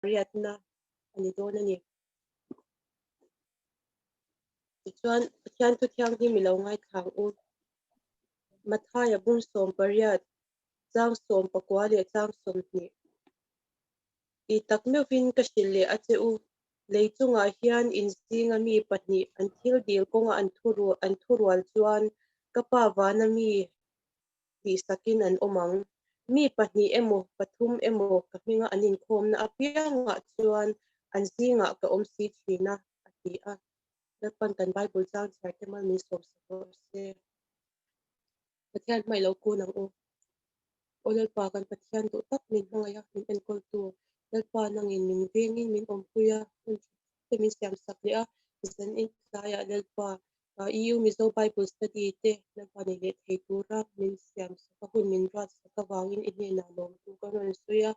pariatna a ni dawn a ni. Tichuan, Pathian thu thianghlim i lo ngaithla ang u. Mathaia bung 18, chang 19 leh chang 20. Ti tak meuhvin ka hrilh leh a che u, lei chungah hian in zinga mi pahnih an thil dil kawnga an an thurual chuan ka Pa vana mi tihsakin an awm ang. Mi pahnih emaw pathum emaw ka hminga an inkhawmna apiangah chuan an zingah ka awm si thin a, a ti a. Lalpan kan Bible chang chhiar te mal min sawmsak rawh se. Pathian hmai lo kun ang u. Aw Lalpa kan Pathian duh tak min hmangaih a, min enkawltu Lalpa nangin min vengin min awmpui a, hun tha tak te min siamsak leh a, zanin tlaiah Lalpa EU Mizo Bible Study te Lalpa nei leh thei tura min siamsak a, hun min ruatsak avangin i hnenah lawmtu ka rawn sawi a,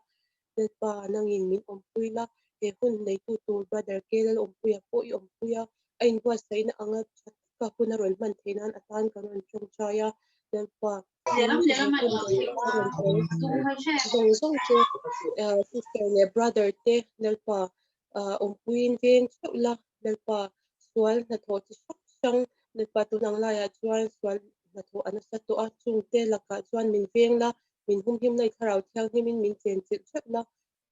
Lalpa nangin min awmpui la, he hun neitu tur Brother K Lalawmpuia pawh i awmpui a, a inbuatsaihna anga tha taka hun a rawn hman theih nan atan ka rawn tawngtai a, Lalpa zawng zawng chu sister leh brother te Lalpa awmpuiin veng theuh la, Lalpa sual hnathawh chi hrang hrang Lalpa tun ang laiah chuan sual hnathawh a nasa tawh a, chungte lakah chuan min veng la, min humhim la, i thlarau thianghlimin min chenchilh theuh la,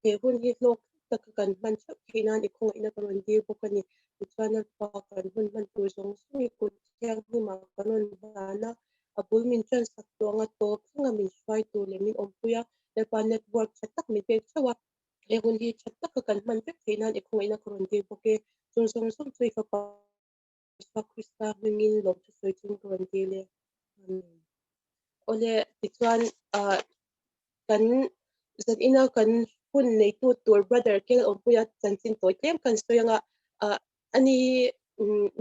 He hun hi hlawk taka kan hman theuh theih nan i khawngaihna ka rawn dir bawk a ni. Tichuan Lalpa kan hun hman tur zawng zawng i kut thianghlimah kan rawn hlan a, a bul min ṭansak tawh anga tawp thleng a min hruai tur leh min awmpui a, Lalpa network ṭha tak min pek theuh a, he hun hi ṭha taka kan hman vek theih nan i khawngaihna ka rawn dir bawk e. Chung zawng zawng chu i fapa Isua Krista hmingin lawmthu sawi chung ka rawn dil e. Amen. Awle, tichuan ah kan zan ina kan hun neitu tur brother Kel Awmpuia chanchin tawi tlem kan sawi anga ah ani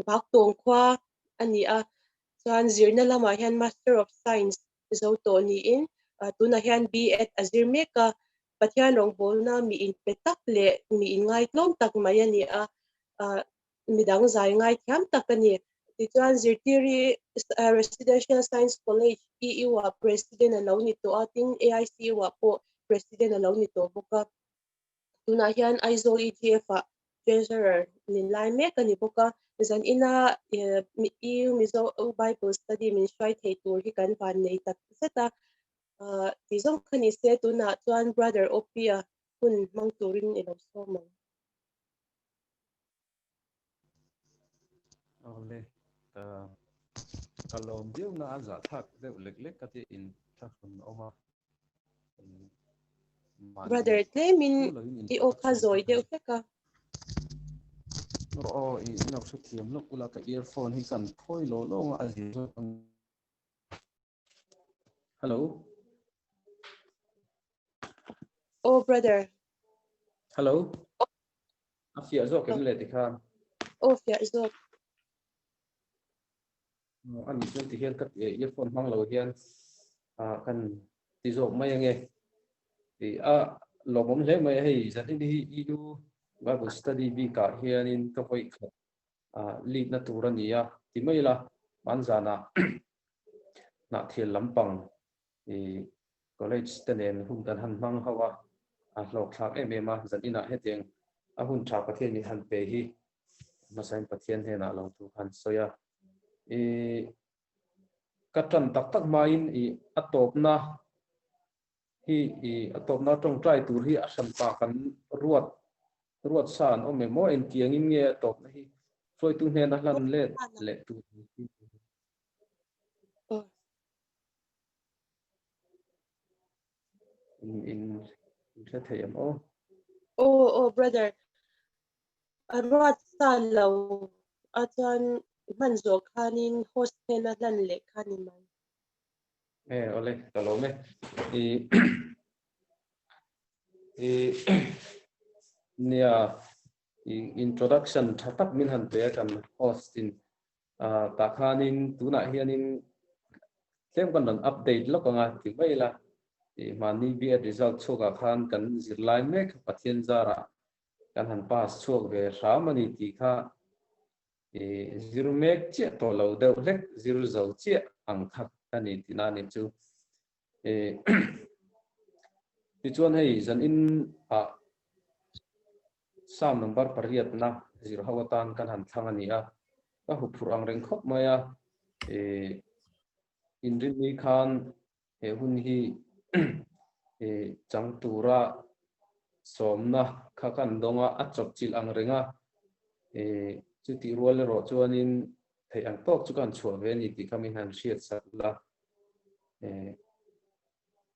bak tawng khua a ni a, chuan zirna lamah hian Master of Science zo tawh niin tunah hian B.Ed a zir mek a, Pathian rawngbawlna mi inpe tak leh mi inngaitlawm tak mai a ni a, ah midang zai ngai thiam tak a ni. Tichuan Zirtiri Residential Science College EU-ah President a lo ni tawh a, tin AICU-ah pawh President a lo ni tawh bawk a. Tunah hian Aizawl EGF-ah Treasurer ni lai mek a ni bawk a. Zanina EU Mizo Bible Study min hruai thei tur hi kan van nei tak zet a. Ti zawng kha ni se tunah chuan Brother Opia hun hmang turin i lo sawm ang. Awle, ka ka lawm viau na a zahthlak deuh lek lek ka tia in thlahrun a awm a. Mahni Brother tlemin thu loin i aw kha introduction zawi ka deuh hlek a. Aw i lo hrethiam lawk ula ka earphone hi kan phawi law law a a zir zawk ang. Hello. Oh brother. Hello. A fiah zawk em le tikhan? Oh fiah zawk. A nih chuan ti hian ka earphone hmang lo hian kan ti zawk mai ange. Ti a lawmawm hle mai hei zanin hi EU Bible study bikah hianin ka vawi khat lead na tur a ni a ti mai ila hmanzanah Hnahthial lampang i college te nen hun kan han hmang ho a, a hlawkthlak em em a, zan inah hetiang a hun tha Pathian min han pe hi hmasain Pathian hnenah lo thu khan sawi a. I ka tan tak tak hmain i a tawpna hi i a tawpna tawngtai tur hi a hranpa kan ruat ruat sa an awm em aw engtiangin nge a tawpna hi hruaitu hnena hlan let leh tur In in hre thei em aw? Aw aw brother a ruat sa lo a chuan hman zawh khanin host hnena hlan leh kha ni mai. E awle ka lawm e. I i nia i introduction tha tak min han pe a kan host in Tah khanin tunah hianin tlem kan rawn update lawk anga ti mai ila, mahni B.Ed result chhuakah khan kan zirlai mek Pathian zarah kan han pass chhuak ve hram a ni tih kha zir mek chiah tawh lo deuh hlek, zir zo chiah ang kha ka ni tihna a ni chu. Tichuan hei zanin ah Psalm number pariatna zir ho atan kan han thlang a ni a, ka huphurh ang reng khawp mai a, ih inrinni khan he hun hi ih chang tura sawmna kha kan dawng a, a chawpchilh ang reng a, ih chutih rual erawh chuanin theih ang tawk chu ka han chhuah ve a ni tih kha min han hriat sak la. Ih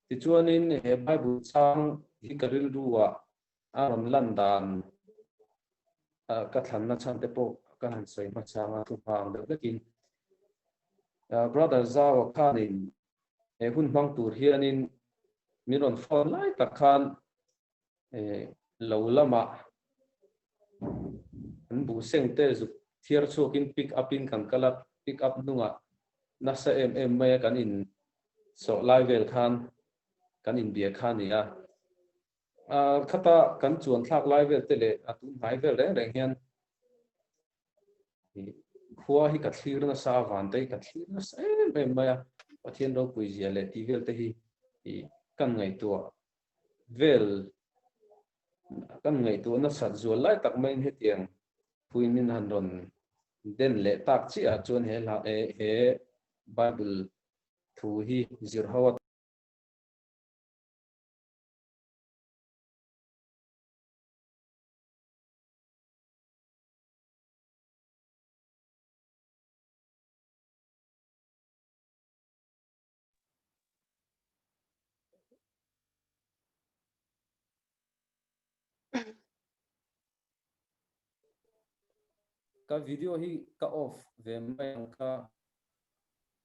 tichuanin he Bible chang hi ka rilruah a rawn lan dan ka thlanna chhan te pawh ka han sawi hmachang a, thuhma ang deuh vekin Brother Zaua khanin he hun hmang tur hianin min rawn phone lai tak khan lo lamah an buh seng te zuk thiar chhuakin pick up in kan kal a, pick up hnungah nasa em em maia kan in sawh lai vel khan kan inbia kha a ni a. Khata kan chuan thlak lai vel te leh a tun hnai vel reng reng hian khua hi ka thlir nasa a, van te hi ka thlir nasa em em mai a, Pathian ropui zia leh tih vel te hi kan ngaihtuah vel kan ngaihtuah nasat zual lai tak maiin hetiang phuin min han rawn den leh tak chiah ah chuan he hla he Bible thu hi zir ho a. Ka video hi ka off ve mai ang kha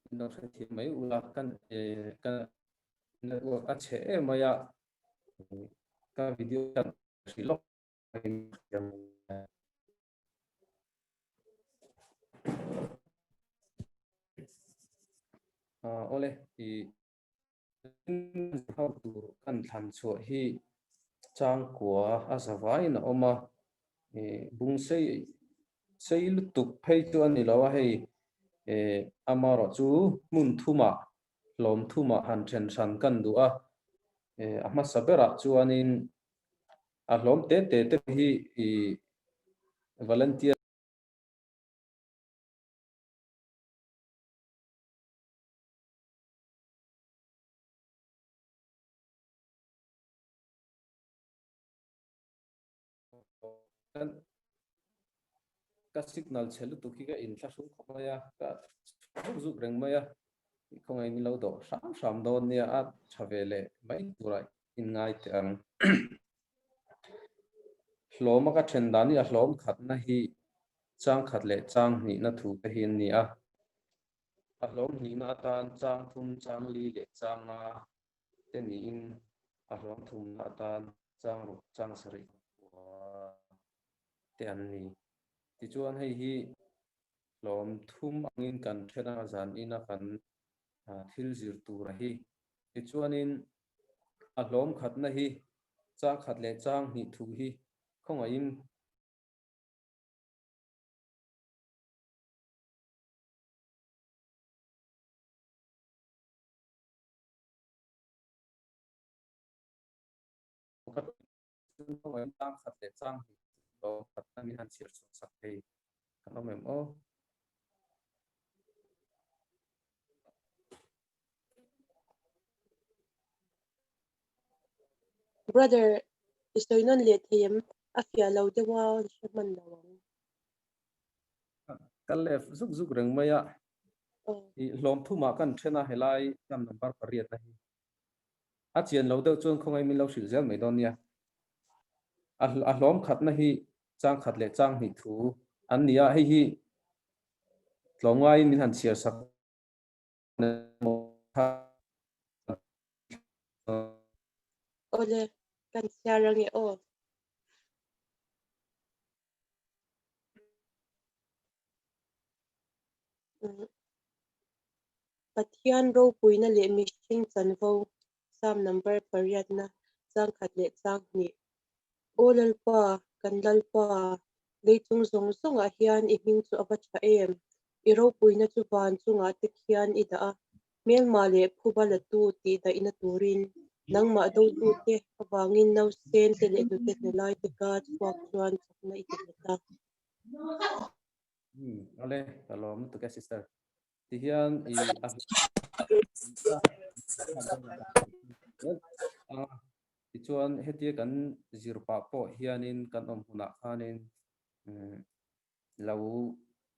in lo hrethiam mai ula kan ka network a chhe em mai a ka video kan hrih lawk Awle i ho tur kan thlan chhuah hi changkua a zavaiin a awm a bung sei sei lutuk phei chu a ni lo a hei amaherawh chu hmun thumah hlawm thumah han then hran kan duh a a hmasa berah chuanin a hlawm te te te hi ih volunteer Ka signal chhe lutuk hi ka inthlahrung khawp mai a, ka zuk zuk reng mai a, khawngaih min lo dawh hram hram dawn nia a tha ve leh mai turah in ngai teh ang. Hlawma ka then dan hi a hlawm khatna hi chang khat leh chang hnihna thu te hi an ni a, a hlawm hnihna atan chang thum, chang li leh chang nga te niin a hlawm thumna atan chang ruk, chang sarih khua te an ni. Tichuan hei hi hlawm thum angin kan then a, zan ina kan thil zir tura hi. Tichuanin a hlawm khatna hi chang khat leh chang hnih thu hi khawngaihin Chang khat leh chang hnih lo khat na min han chhiar chhuak sak thei kan awm em aw. Brother, i sawi nawn leh thei em? A fiah lo deuh a, an hre hman lo ang. Ka left zuk zuk reng mai a. I hlawm thumah kan then a helai kan number pariat na hi. A chian lo deuh chuan khawngaih min lo hrilh zel mai dawn nia. A hlawm khatna hi chang khat leh chang hnih thu an ni a, hei hi tlawmngaiin min han chhiar sak Awle, kan chhiar ange aw. Pathian ropuina leh mihring chanvo, Psalm number pariatna, chang khat leh chang hnih. Aw Lalpa, kan Lalpa, leichung zawng zawngah hian i hming chu a va tha em? I ropuina chu van chungah te khian i dah a, hmelma leh phuba latu tih daihna turin. Nangmah dotute avangin nausen te leh hnute hne lai te ka chhuak chuan chakna i ti nghet a. Umm awle ka lawm lutuk e sister. Tihian i a tichuan hetia kan zir pah pawh hianin kan awm hunah khanin lo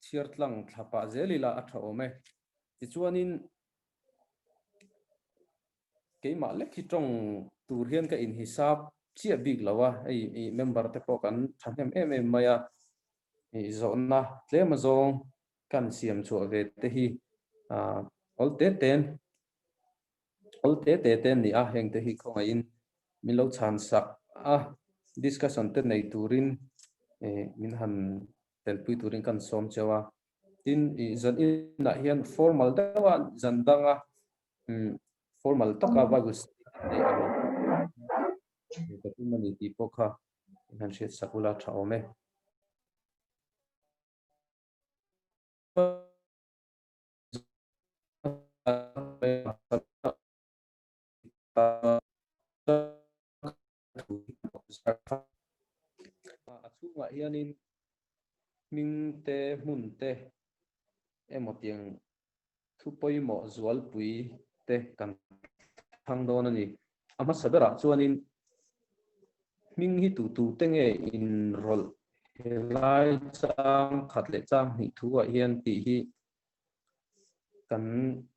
chhiar tlang thla pah zel ila a tha awm e. Tichuanin keimah lek hi tawng tur hian ka inhisap chiah bik lo a, hei i member te pawh kan thahnem em em mai a, i zawhna tlem azawng kan siam chhuah ve te hi awl te ten awl te te te an ni a, heng te hi khawngaihin min lo chhan sak a, discussion te nei turin min han telpui turin kan sawm cheu a, tin i zan inah hian formal deuha zan danga formal taka Bible study kan nei ang ka tum a ni tih pawh kha in han hriat sak ula tha awm e. A chhungah hianin hming te, hmun te emaw tiang thu pawimawh zualpui te kan thlang dawn a ni. A hmasa berah chuanin hming hi tu tu te nge inrawlh helai chang khat leh chang hnih thu ah hian tih hi kan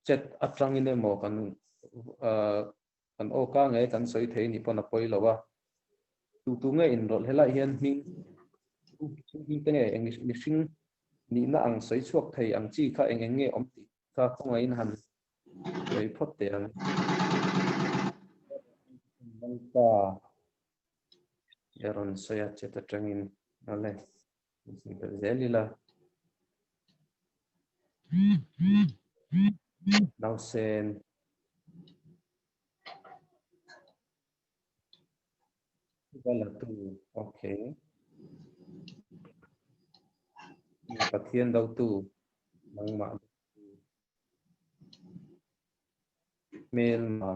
chat atangin emaw kan kan aw ka nge kan sawi thei nih pawn a pawi lo a. Tu tu nge inrawlh helai hian hming hming te nge eng mihring nihna ang sawi chhuak thei ang chi kha eng eng nge awm tih kha khawngaihin han sawi phawt teh ang. Lalpa i rawn sawi a chet atangin awle sawi belh zel ila. Nausen Valatu okay. Pathian dotu nangmah hmelma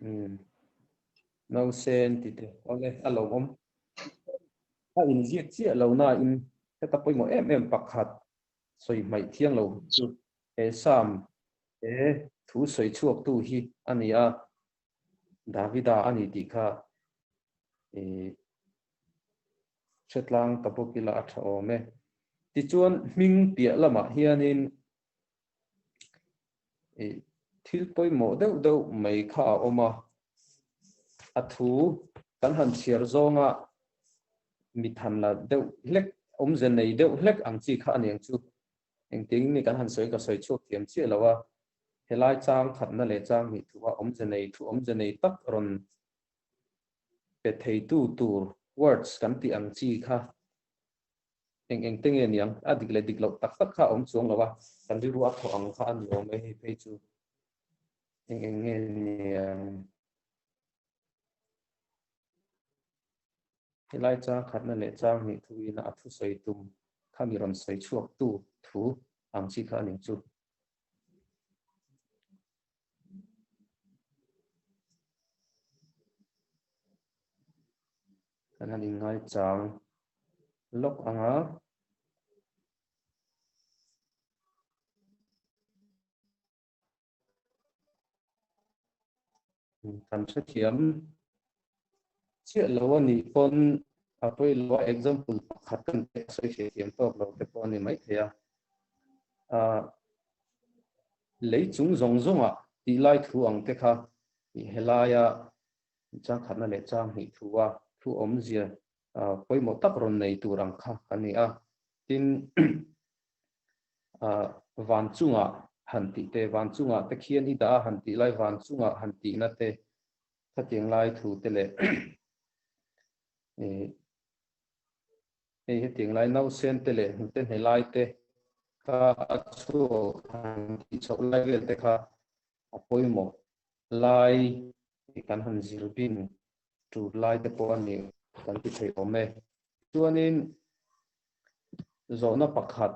umm nausen ti te awle a lo awm a inziak chiah lo na in heta pawimawh em em pakhat sawi hmaih thiang lo chu he Psalm he thu sawi chhuak tu hi a ni a Davida a ni tih kha i hretlang ta bawk ila a tha awm e. Tichuan hming piah lamah hianin i thil pawimawh deuh deuh mai kha a awm a, a thu kan han chhiar zawnga mi than la deuh hlek, awmze nei deuh hlek ang chi kha a ni ang chu. Engtin nge kan han sawi ka sawi chhuak thiam chiah lo a, helai chang khatna leh chang hnih thu a awmze nei thu awmze nei tak rawn pe theitu tur words kan tih ang chi kha eng eng te nge niang a dik leh dik loh tak tak kha a awm chuang lo a, kan rilru a thawh ang kha a ni awm e hei phei chu eng eng nge niang. Helai chang khatna leh chang hnih thuina a thusawi tum kha mi rawn sawi chhuak tu thu ang chi kha a ni chu. Kan han inngai chang lawk ang a. Kan hrethiam chiah lo a nih pawn a pawi lo a, example pakhat kan pek sawi hriat thiam tawk lo te pawh a ni maithei a. Ahh lei chung zawng zawngah tih lai thu ang te kha helaia chang khatna leh chang hnih thu a thu awmzia pawimawh tak rawn nei tur ang kha a ni a. Tin ah van chungah han tih te, van chungah te khian i dah a han tih lai van chungah han tihna te, khatiang lai thu te leh ih hei hetiang lai nausen te leh hnute hne lai te kha a chhuak han tih chhoh lai vel te kha a pawimawh lai kan han zir bing tur lai te pawh a ni kan ti thei awm e. Chuanin Zawhna pakhat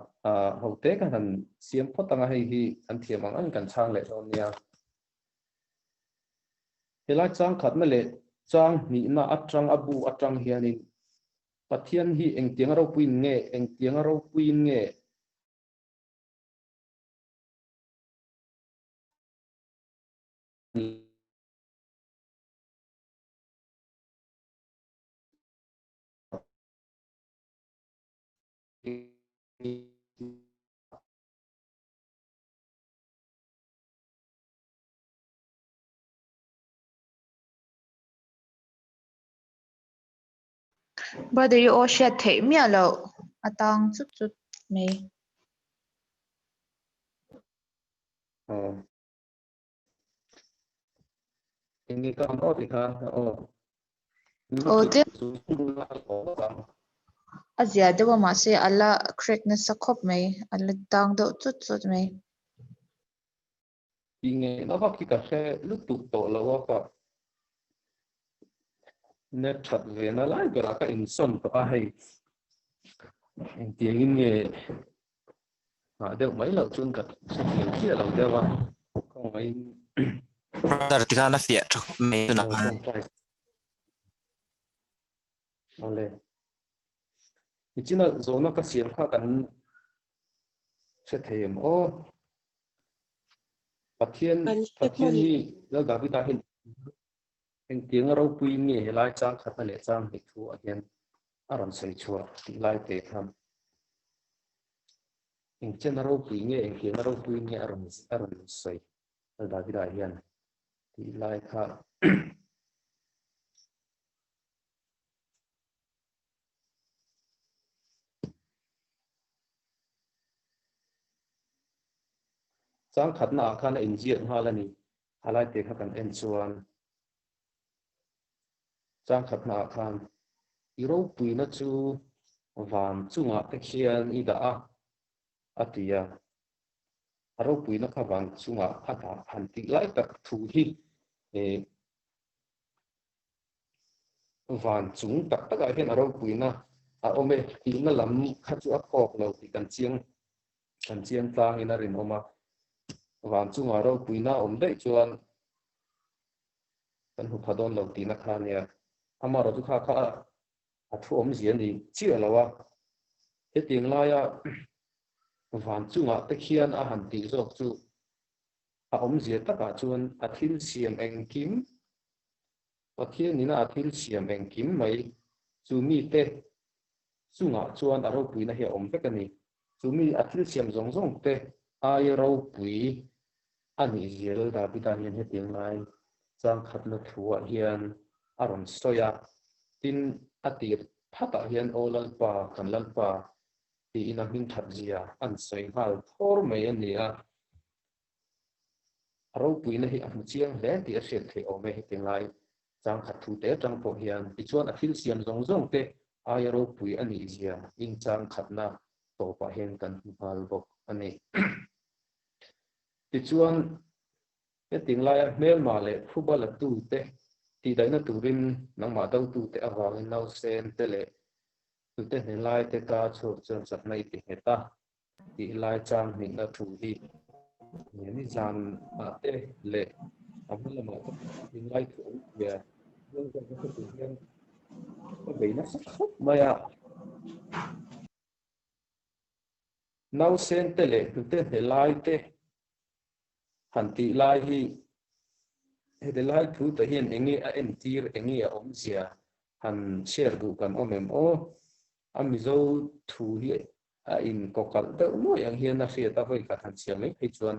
hote kan han siam phawt ang a, hei hi kan thiam ang ang kan chhang leh dawn nia. Helai chang khatna leh chang hnihna atang a bu atang hianin Pathian hi engtianga ropuiin nge, engtianga ropuiin nge? Brother i aw hriat theih miah loh a tang chut chut mai. Aw. Enge ka ang aw ti kha aw. Aw tlem a zia deuh a mahse a la crack nasa khawp mai a la tang deuh chut chut mai. Tih ngeihna vak hi ka hre lutuk tawh lo a ka net that ve na lai berah ka insawn tawh a hei engtiangin nge nghah deuh mai loh chuan ka hre thiam chiah lo deuh a khawngaihin Brother ti khan a fiah tha khawp mai tunah khan. Awle. Nichina zawhna ka siam kha kan hre thei em aw. Pathian Kan hre Pathian hman. hi Lal Davida hian engtianga ropuiin nge helai chang khatna leh chang hnih thu ah hian a rawn sawi chhuah tih lai te khan engchena ropui nge engtianga ropuiin nge a rawn a rawn sawi Lal Davida hian tih lai kha Chang khatna ah khan a inziak nghal a ni. A lai te kha kan en chuan chang khatna ah khan i ropuina chu van chungah te khian i dah a, a ti a. A ropuina kha van chungah a dah han tih lai tak thu hi Van chung tak takah hian a ropuina a awm e tihna lam kha chu a kawk lo tih kan chiang kan chiang tlangin a rinawm a. Van chunga ropuina a awm daih chuan kan hmu pha dawn lo tihna kha a nia. Amaherawhchu kha kha a thu awmzia a ni chiah lo a. Hetiang laia van chungah te khian a han tih zawk chu A awmzia takah chuan a thil siam engkim, Pathianina a thil siam engkim mai chu mite chungah chuan a ropuina hi a awm vek a ni. Chu mi a thil siam zawng zawng te aia ropui a nih zel Davida hian hetiang lai changkhatna thuah hian a rawn sawi a. Tin, a tir phatah hian Aw Lalpa, kan Lalpa, tiin a hming that zia an sawi nghal thawr mai a ni a. A ropuina hi a hmu chiang hle tih a hriat theih awm e heti lai changkhat thu te atang pawh hian. Tichuan a thil siam zawng zawng te aia ropui a nih zia in changkhatna tawpah hian kan hmu nghal bawk a ni. Tichuan heti laia hmelma leh phuba la tute tihdaihna turin nangmah dotute avangin nausen te leh Tute hne lai te ka chhuak chuan chakna i ti nghet a tih lai chang hnihna thu hi ni zan ah te leh a hma lamah te in lai thu awm zia zawng zawng ka hre tur hian ka bei nasa khawp mai a. Nausen te leh hnute hne lai te han tih lai hi heti lai thu te hian enge a entir enge a awmzia han share duh kan awm em aw? A Mizo thu hi a inkawkalh deuh nuaih ang hian a hriat a vawi khat han chhiar mai phei chuan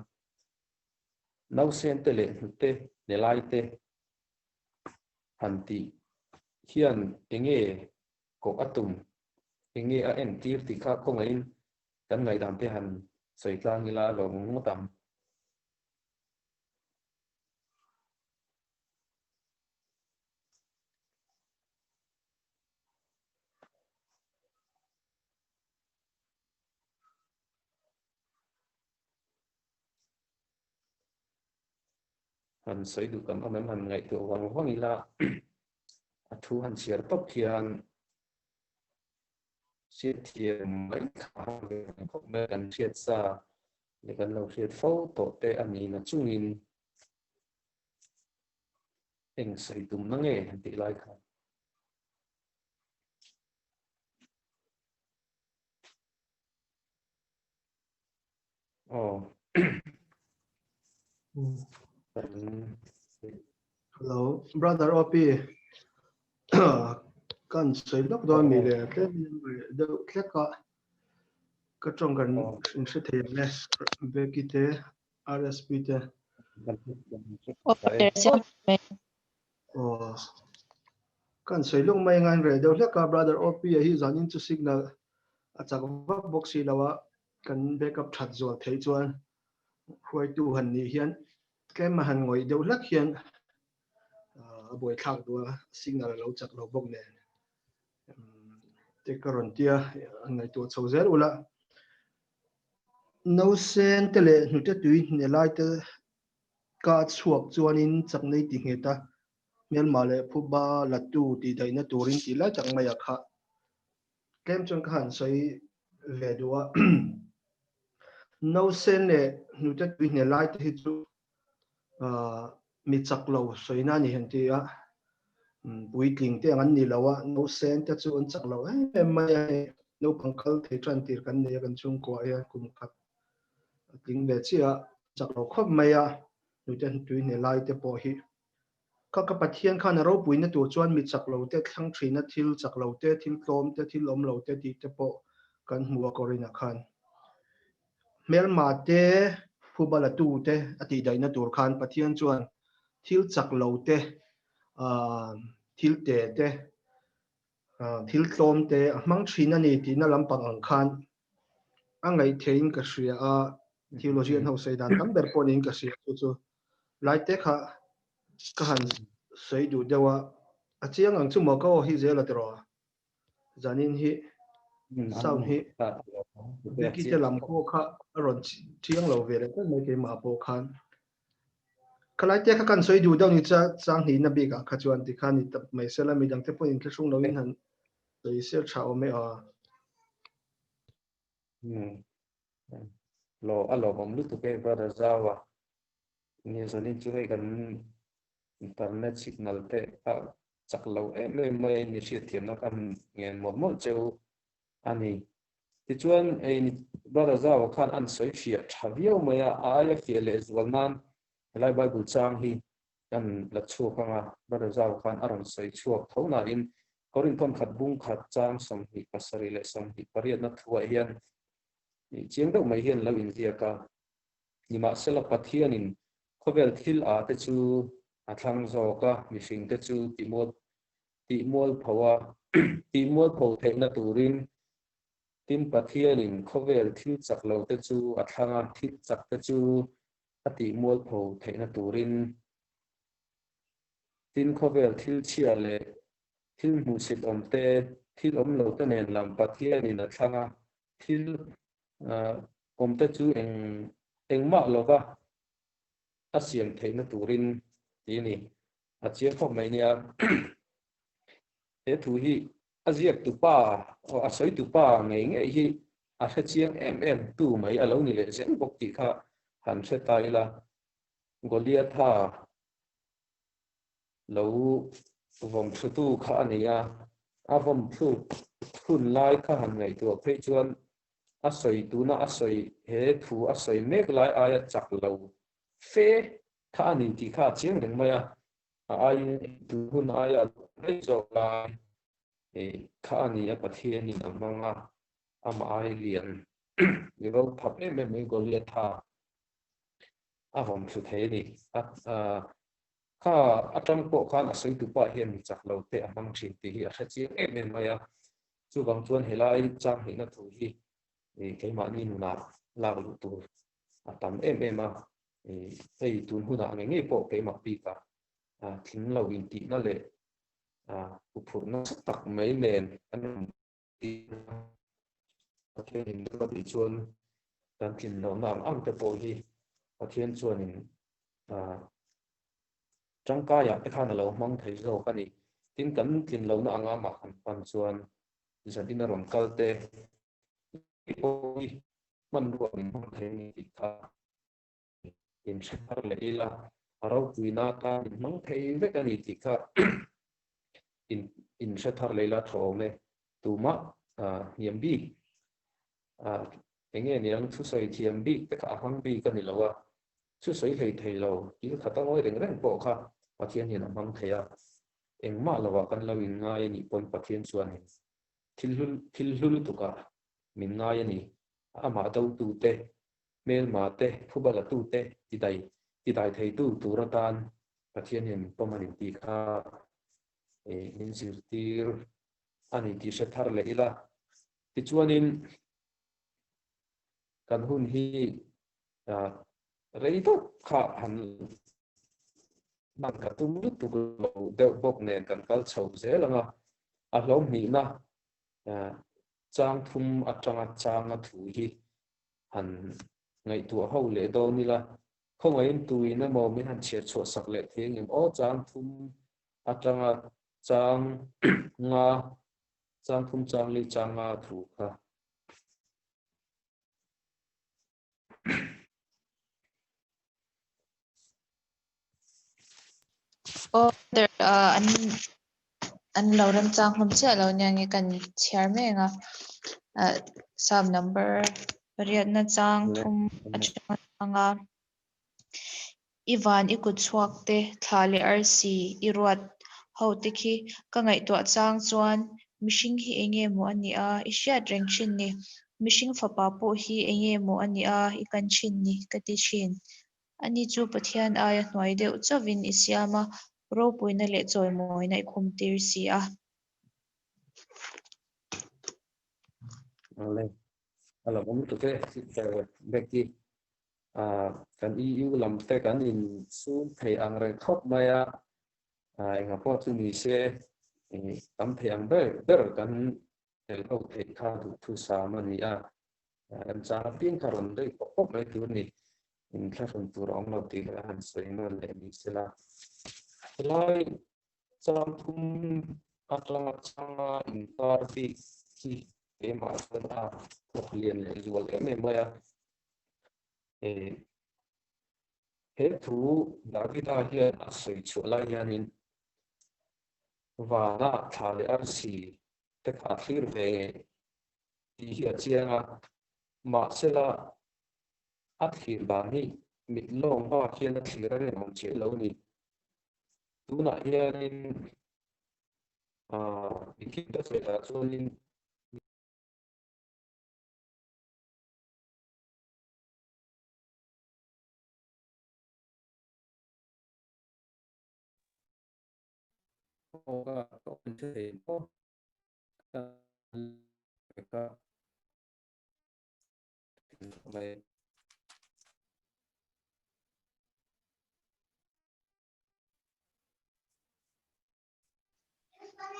nausen te leh hnute nelai te han tih hian enge kawh a tum enge a entir tih kha khawngaihin kan ngaihdan te han sawi tlang ila a lawm ngawt ang. Han sawi duh kan awm em han ngaihtuah vang vang ila a thu han chhiar tawp hian Hriatthiam mai kha ve ang khawp mai kan hriat sa leh kan lo hriat fo tawh te a ni na chungin. Eng sawi tumna nge han tih lai khan. Aw. Hello, brother OP. Kan sawi lawk dawn mi le tlem deuh hlek a ka tawng kan inhre thei ang e Becky te RSP te. Aw. Kan sawi lawk mai ngain reh deuh hlek a brother OP a hi zanin chu signal a chak vak bawk si lo a kan backup that zual theih chuan hruaitu han nih hian tlem a han ngawih deuh hlek hian a buaithlak duh a, signal a lo chak lo bawk nen te ka rawn tia an ngaihtuah chho zel ula. Nausen te leh hnute tui hne lai te ka chhuak chuanin chaknei ti nghet a, hmelma leh phuba latu tihdaihna turin tih lai tak mai a kha. Tlem chuan ka han sawi ve duh a, nausen leh hnute tui hne lai te hi chu mi chak lo sawina a ni han ti a, puitling te ang an ni lo a, nausen te chu an chak lo em em mai a hei, naupang kal thei tan tir kan nei a kan chhungkua hian kum khat a tling ve chiah a, chak lo khawp mai a, hnute tui hne lai te pawh hi. Kha ka Pathian khan a ropuina tur chuan mi chak lo te, thlang thina thil chak lo te, thil tlawm te, thil awm lo te tih te pawh kan hmu a Korinah khan. Hmelma te, phuba la tu te a tihdaihna tur khan Pathian chuan thil chak lo te, thil te te, thil tlawm te a hmang thin a ni tihna lampang ang khan a ngaihtheihin ka hria a, theology an ho sawi dan tam ber pawh niin ka hria chu chu. Lai te kha ka han sawi duh deuh a, a chiang ang chu maw ka aw hi zel a tiraw? Zanin hi sound hi Becky te lam pawh kha a rawn chiang lo ve leh tlat mai keimah pawh khan. Khalai te kha kan sawi duh deuh ni cha chang hnihna bikah kha chuan tikhan ni tap mai sela midang te pawhin thlahrung loin han sawi sel tha awm e aw. Lo a lawmawm lutuk e brother Zaua. Ni zanin chu hei kan internet signal te a chak lo em em mai a ni hriatthiamna kan ngen mawlh mawlh cheu a ni. Tichuan hei brother Zaua khan an sawi fiah tha viau mai a, a aia fiah leh zual nan helai Bible chang hi kan la chhuak ang a, brother Zaua khan a rawn sawi chhuak tho nain Korinthon khat bung khat chang 27 leh 28 na thuah hian chiang deuh mai hian lo inziak a. Nimahsela Pathianin khawvel thil a te chu a thlang zawk a, mihringte chu tihmualpho a, tihmualpho theihna turin tin Pathianin khawvel thil chak lo te chu a thlang a, thil chak te chu a tihmualpho theihna turin tin khawvel thil chhia leh thil hmuhsit awm te, thil awm lo te nen lam Pathianin a thlang a, thil Awmte chu eng engmah lova a siam theihna turin ti a ni. A chiang khawp mai nia. He thu hi a ziaktupa aw a sawitupa ngei ngei hi a hre chiang em em tu mai a lo ni leh zel bawk tih kha han hre ta ila. Goliatha lo vawm thlutu kha a ni a, a vawm thluk hun lai kha han ngaihtuah phei chuan a sawi tuna a sawi he thu a sawi mek lai aia chak lo fe kha a ni tih kha a chiang reng mai a, a aiin tu hun aia rei zawk lai kha a ni a, Pathianin a hmang a, amah ai lian i ro phap em em mai Goliatha a vawm thlu thei a ni. Kha atang pawh khan a sawi tupa hian mi chak lo te a hmang thin tih hi a hre chiang em em mai a. Chuvang chuan helai chang hnihna thu hi keimahni nunah lak luh tur a tam em em a. Hei tun hunah ngei ngei pawh keimah bikah tling lo intihna leh huphurhna nasa tak mai nen kan awm tih a. Pathianin a tih chuan kan tlin lohna ang ang te pawh hi Pathian chuanin tangkaiah te khan a lo hmang thei zawk a ni. Tin, kan tlin lohna anga mah kan pan chuan zanin a rawn kal te pawh hi hmanrua min hmang thei a ni tih kha inhre thar leh ila. a ropuina atan min hmang thei vek a ni tih kha in in hre thar leh ila tha awm e. Tumah hniam bik eng nge niang thusawi thiam bik te kha a hmang bik a ni lo a, thusawi hlei thei lo thil khat a ngawi reng reng pawh kha Pathian hian a hmang thei a, engmah lovah kan lo inngai a nih pawn Pathian chuanin thil hlu thil hlu lutukah min ngai a ni. Amah dotute, hmelma te, phuba latute tidai tidai theitu tur atan Pathian hian min pawm a ni tih kha min zirtir a ni tih hre thar leh ila. Tichuanin kan hun hi rei deuh kha han hman ka tum lutuk lo deuh bawk nen kan kal chho zel ang a, a hlawm hnihna chang thum atanga changa thu hi han ngaihtuah ho leh dawn ila, khawngaihin tuin emaw min han chhiar chhuah sak leh thei ang em aw, chang thum atanga chang nga, chang thum chang li chang nga thu kha. Aw brother an an lo remchang hlawm chiah lo nia nge kan chhiar mek a Psalm number pariatna chang thum atanga anga i van i kut chhuak te thla leh arsi i ruat ho te khi ka ngaihtuah chang chuan mihring hi enge maw a nih a i hriat reng thin ni mihring fapa pawh hi enge maw a nih a i kan thin ni ka ti thin. Ani chu Pathian aia hnuai deuh chauhin i siam a, ropuina leh chawimawina i khum tir si a. Awle, a lo awm tuk e, Sister Becky. Kan EU lam te kan insum thei ang reng khawp mai a, enga pawh chu ni se tam thei ang ber ber kan tel ho theih kha duhthusam a ni a. Remchang apiang kha rawn daih pawp pawp mai tur a ni. Inthlahrun tur a awm lo tih leh a han sawi nawn leh ni sela. Helai chang thum atanga changa inkar bik hi keimah chuan a thawk lian leh zual em em mai a. He thu Davida hian a sawi chhuah lai hianin vana thla leh arsi te kha a thlir ve tih hi a chiang a, mahsela a thlir dan hi mit lawng bak hian a thlir a rinawm chiah lo a ni. Tunah hianin aah Nikita sawi ah chuanin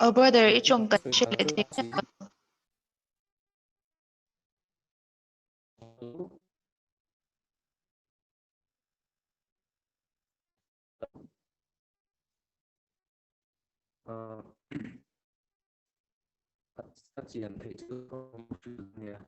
Oh brother, i chong kan hre leh thei miah lo. A chian theih chu nia.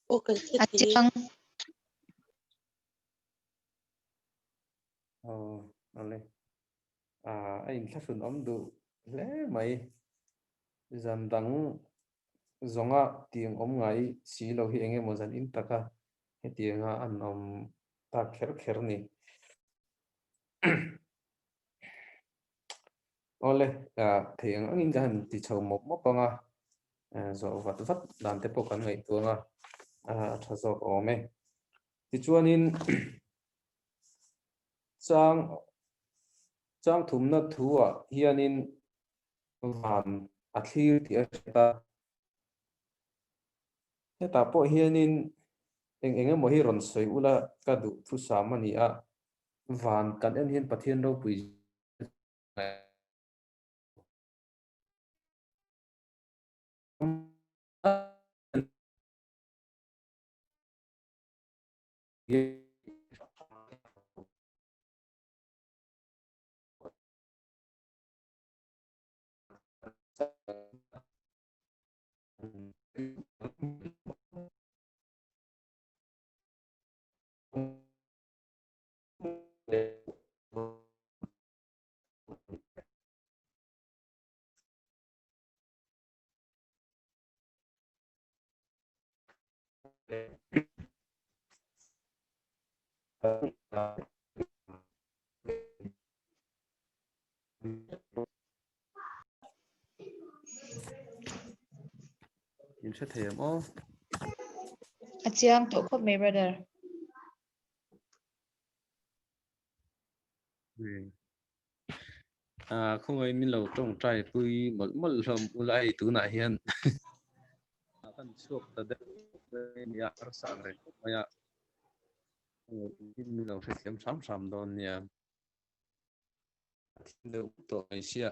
Aw kan hre A thei e. chiang. Aw ale. A inthlahrun awm duh hle mai. Zan dang zawnga tiang awm ngai si lo hi eng emaw zan in taka hetianga an awm tak kher kher ni. Awle, thei ang angin ka han ti chho mawp mawp ang a, zawh vat vat dan te pawh kan ngaihtuah ang a, a tha zawk awm e. Tichuanin chang chang thumna thuah hianin van a thlir tih a hriat a, hetah pawh hianin eng eng emaw hi rawn sawi ula ka duh thusam a ni a, van kan en hian Pathian ropui. In hre thei em aw? A chiang tawh khawp mai brother. Ah khawngaih min lo tawngtai pui mawlh mawlh hlawm ula hei tunah hian kan chhuak ta deuh mai nia harsa ang reng khawp mai a min lo hrethiam hram hram dawn nia a thim deuh tawh mai sia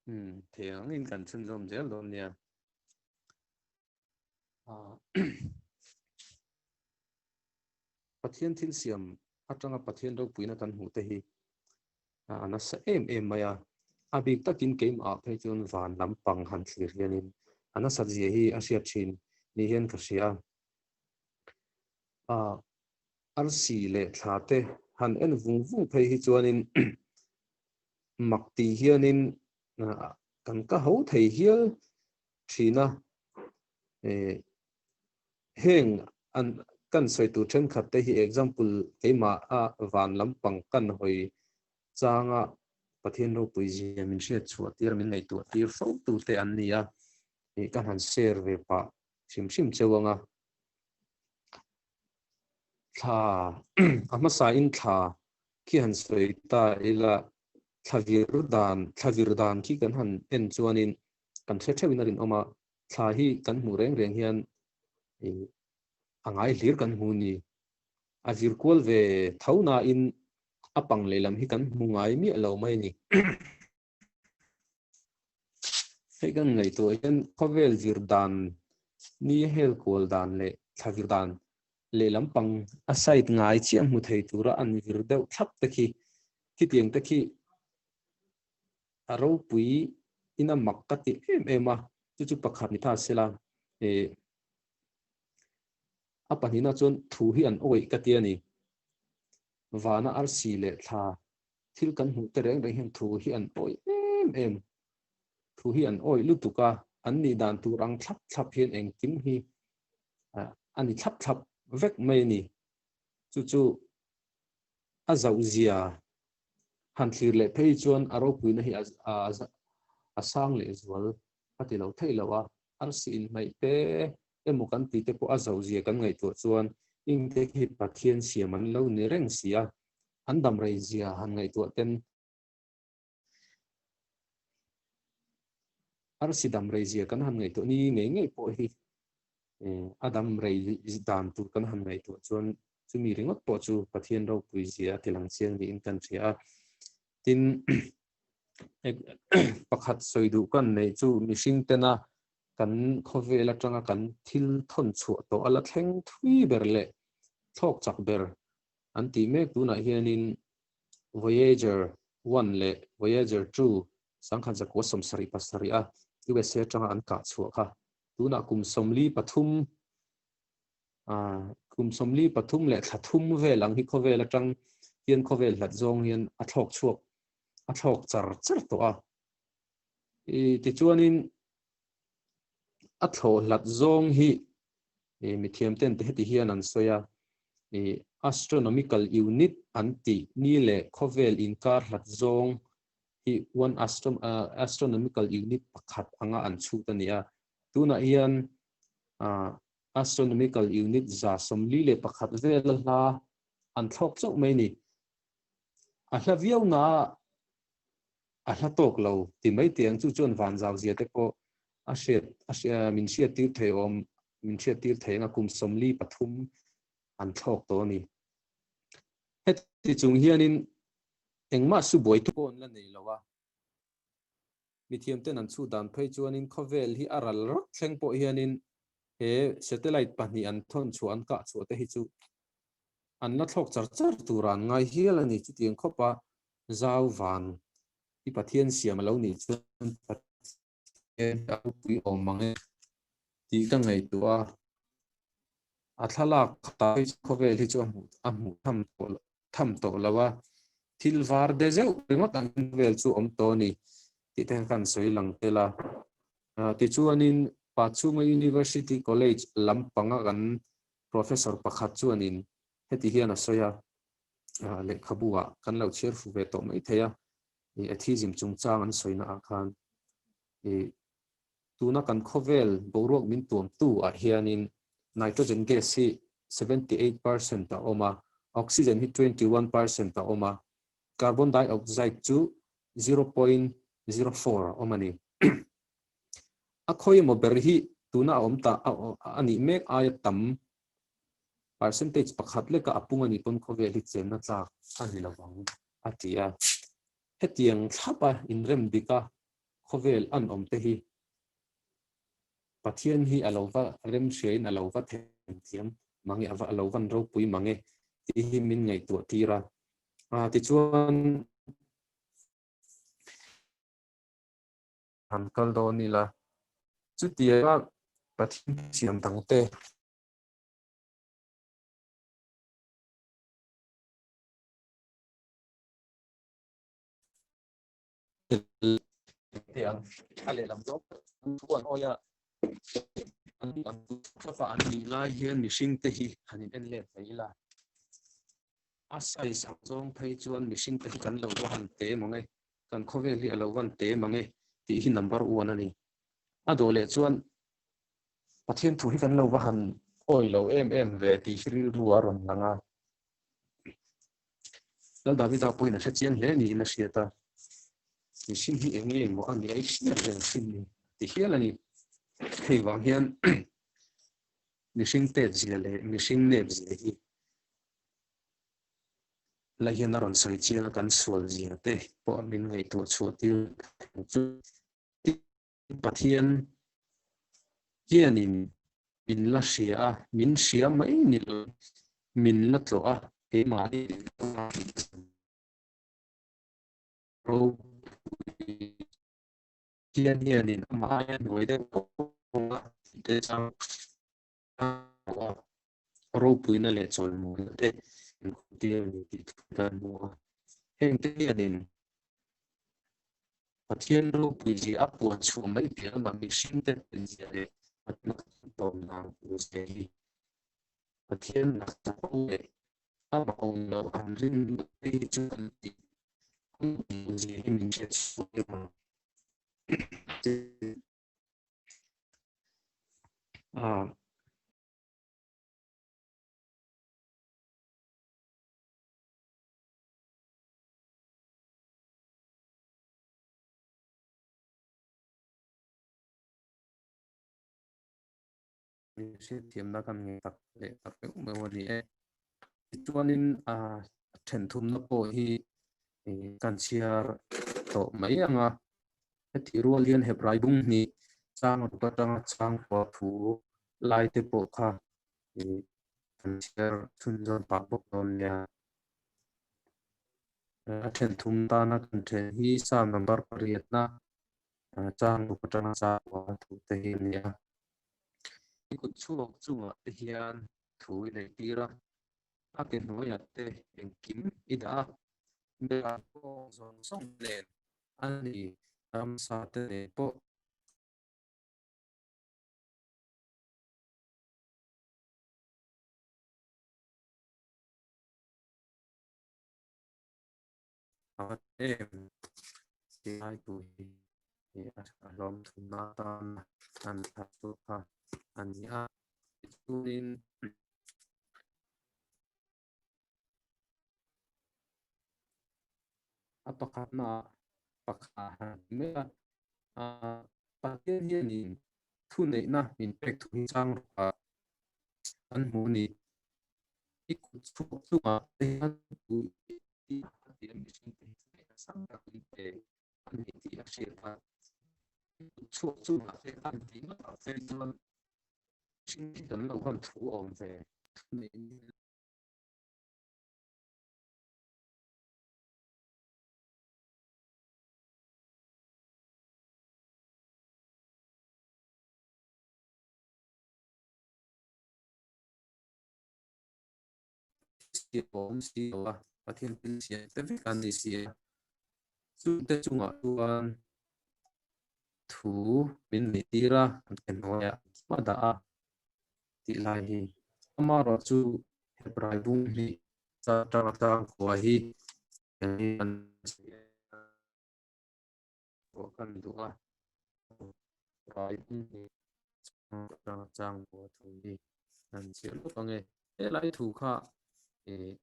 um thei angin kan chhunzawm zel dawn nia ah Pathian thil siam atanga Pathian ropuina kan hmuh te hi a nasa em em mai a, a bik takin keimah phei chuan van lampang han thlir hianin a nasat zia hi a hriat thin ni hian ka hria a. Arsi leh thla te han en vung vung phei hi chuanin mak tih hianin kan ka ho thei hial thin a, Heng an kan sawi tur thenkhat te hi example keimah a van lampang kan hawi changa Pathian ropui zia min hriat chhuah tir min ngaihtuah tir fo tu te an ni a, ih ka han share ve pah hrim hrim cheu anga thla a hmasa in thla khi han sawi ta ila thla vir dan thla vir dan khi kan han en chuanin kan hre theuhin a rinawm a. Thla hi kan hmuh reng reng hian a ngai hlir kan hmu ni. A vir kual ve tho nain a pang lehlam hi kan hmu ngai miah lo mai a ni. Hei kan ngaihtuah hian khawvel vir dan ni hel kual dan leh thla vir dan lehlam pang a side ngai chiah hmu thei tura an vir deuh thlap te khi khitiang te khi a ropui in a mak ka ti em em a, chu chu pakhat ni ta sela eh a pahnihna chuan thu hi an awih ka ti a ni. Vana arsi leh thla thil kan hmuh te reng reng hian thu hi an awih em em, thu hi an awih lutuk a, an nih dan tur ang thlap thlap hian engkim hi a ni thlap thlap vek mai a ni. Chu chu a zauh zia Han thlir leh phei chuan a ropuina hi a sang leh zual a ti lo theih lo a, arsi inhnaih te emaw kan tih te pawh a zo zia kan ngaihtuah chuan Ingte khi Pathian siam an lo ni reng si a, an dam rei zia han ngaihtuah ten arsi dam rei zia kan han ngaihtuah ni ngei ngei pawh hi a dam rei dan tur kan han ngaihtuah chuan Chumi ringawt pawh chu Pathian ropui zia a ti lang chiang niin kan hria a. Tin, pakhat sawi duh kan neih chu mihring tena kan khawvel atanga kan thil thawn chhuah tawh a la thleng thui ber leh thlawk chak ber an tih mek tunah hianin Voyager 1 leh Voyager 2 sangkhat zakua 77 a USA atanga an kah chhuah kha tunah kum 43 Kum 43 leh thla thum vel ang hi khawvel atang hian khawvel hlat zawng hian a thlawk chhuak a thlawk char char tawh a. I tichuanin a thlawh hlat zawng hi mithiam ten te heti hian an sawi a, i astronomical unit an tih ni leh khawvel inkar hlat zawng hi one astronomical unit pakhat anga an chhut a ni a. Tunah hian Astronomical unit 141 vel a hla an thlawk chauh mai ni. A hla viau na a hla tawk lo ti mai teh ang chu chuan van zau zia te pawh a hriat a min hriat tir thei awm min hriat tir thei anga kum 43 an thlawk tawh a ni. Heti chung hianin. Engmah su buai thu pawh an la nei lo a. Mithiamten an chhut dan phei chuanin khawvel hi a ral rak thleng pawh hianin he satellite pahnih an thawn chhuah an kah chhuah te hi chu an la thlawk char char tura an ngai hial a ni. Chutiang khawpa zau van hi Pathian siam a lo nih chuan Pathian hi a ropui awm mang e tih ka ngaihtuah a. A thlalak khatah phei chu khawvel hi chu a hmuh a hmuh tham tawh loh tham tawh lo a, thil var de zeuh ringawt ang vel chu awm tawh a ni tih te khan sawi lang tel a. Tichuanin Pachhunga University College lampanga kan Professor pakhat chuanin heti hian a sawi a, lehkhabu ah kan lo chhiar fu ve tawh mai thei a, atheism chungchang an sawina ah khan tuna kan khawvel boruak min tuamtu ah hianin nitrogen gas hi 78% a awm a, oxygen hi 21% a awm a, carbon dioxide chu 0.04 a awm a ni. A khawi emaw ber hi tuna a awm ta a nih mek aia tam percentage pakhat leka a pung a nih pawn khawvel hi chenna tlak a ni lovang a ti a. Hetiang thlapa inrem dika khawvel an awm te hi Pathian hi a lo va remhriain a lo va themthiam mange, a lo van ropui mange tih hi min ngaihtuah tir a. Tichuan han kal dawn ila, chutianga Pathian siam dangte te ang a lehlam zawng thu an awi a, an thlapa an nih lai hian mihring te hi han in en let mai ila, a size ang zawng phei chuan mihring te hi kan lo va han te mang e, kan khawvel hi a lo van te mang e tih hi number one a ni. A dawh leh chuan Pathian thu hi kan lo va han awi lo em em ve tih hi rilru a rawn lang a. Lal Davida pawhin a hre chiang hle niin a hriat a, Mihring hi eng nge maw a nih a i hriat reng thin ni ti hial a ni. Hei vang hian mihring tet zia leh mihring nep zia hi la hian a rawn sawi chiang a, kan sual zia te pawh min ngaihtuah chhuah tir chu. Pathian hianin min la hria a, min hria mai ni lo, min la tlawh a, keimahni ropui Pathian hianin amah aia hnuai deuh kawnga te chang ropuina leh chawimawina te min khawtir a ni tih thu kan hmu a. Hengte hianin Pathian ropui zia a puan chhuah mai piah lamah mihringte zia leh Pathian tawm dan tur zia hi Pathian lakchak ho leh amah awm loh an rin luat te hi chu kan tih hun zia hi min hriat chhuah tir ang. Hriatthiamna kan ngei tak leh tak meuh meuh a ni e. Tichuanin a then thumna pawh hi kan chhiar tawh mai ang a. Heti rual hian Hebrai bung hnih chang ruk atanga chang kua thu lai te pawh kha kan chhiar chhunzawm pah bawk dawn nia. A then thum tana kan then hi Psalm number pariatna chang ruk atanga chang kua thu te hi a ni a. I kut chhuak chungah te hian thu i neih tir a, a ke hnuaiah te engkim i dah a, Bela pawh zawng zawng nen a ni, ramsa te nen pawh. A va em ti lai tu hi a hlawm thumna atana an thlah chu kha a ni a. Tichuanin a pakhatna pakhat han ti mai a, Pathian hianin thuneihna min pek thu hi chang rawh a kan hmu a ni. I kut chhuak chungah te hian ti a, mihring te hi thuneihna sang tak in pe a ni tih a hriat a. Chhuak chu mahse an tih ngawt ah phei chuan mihring hi kan lo han thu awm ve thuneihna Siam awm si lo a, Pathian thil siam te vek an ni si a. Chungte chungah chuan thu min neih tir a, kan ke hnuaiah a dah a tih lai hi. Amaherawhchu Hebrai bung hnih atanga tang khua hi pawh kan duh a, rai bung hnih atanga chang khua thu hi kan chhiar lawk ang e. Helai thu kha ih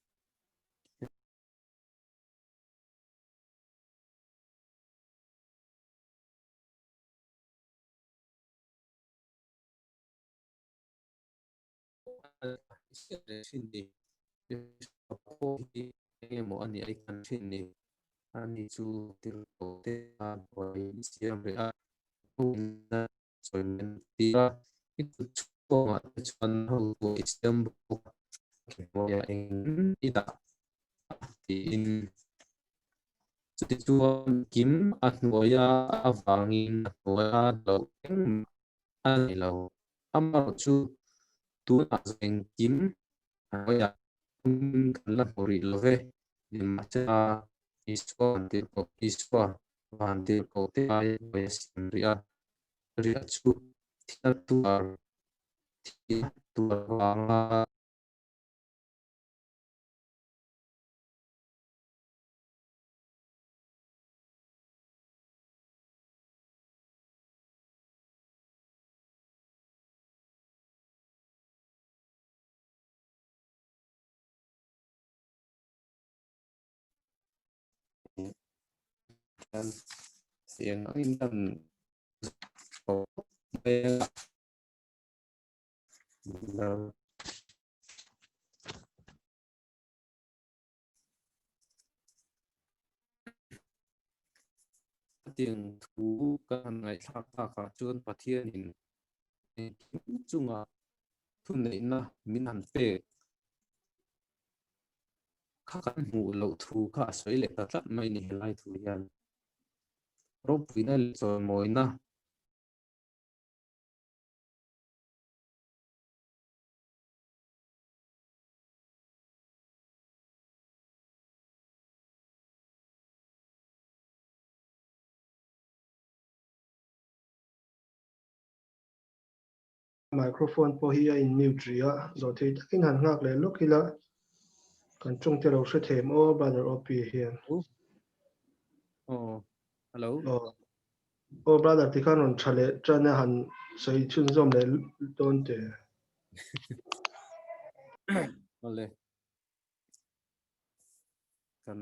Engemaw a nih ai kan thin ni. Ani chu tirhkoh te a buai siam rih a, sawi men tir a, i kut chhuangah te chuan hotu i siam bawk a, hnuaiah eng i dah a tiin. Chuti chuan kim a hnuaia avangin a hnuaia loh engmah a nei lo. Amaherawhchu tunah engkim a hnuaiah kan la hmu rih lo ve. Nimahsela Isua tirhkoh Isua van tirhkoh te ai hnuai a siam rih a, riah chu thil tuar thil tuar vanga Tiang thu ka han ngaihthlak takah chuan Pathianin engkim chunga thuneihna min han pek kha kan hmuh loh thu kha a sawi leh ta tlat mai ni helai thu hian. Ropuina leh chawimawina Microphone pawh hi a in mute rih a, zawh thei takin han nghak leh lawk ila kan tawngte lo hre thei em aw brother OP hian. Aw, hello. Aw, aw brother tikhan rawn tha leh tan a han sawi chhunzawm leh dawn teh. Awle. Kan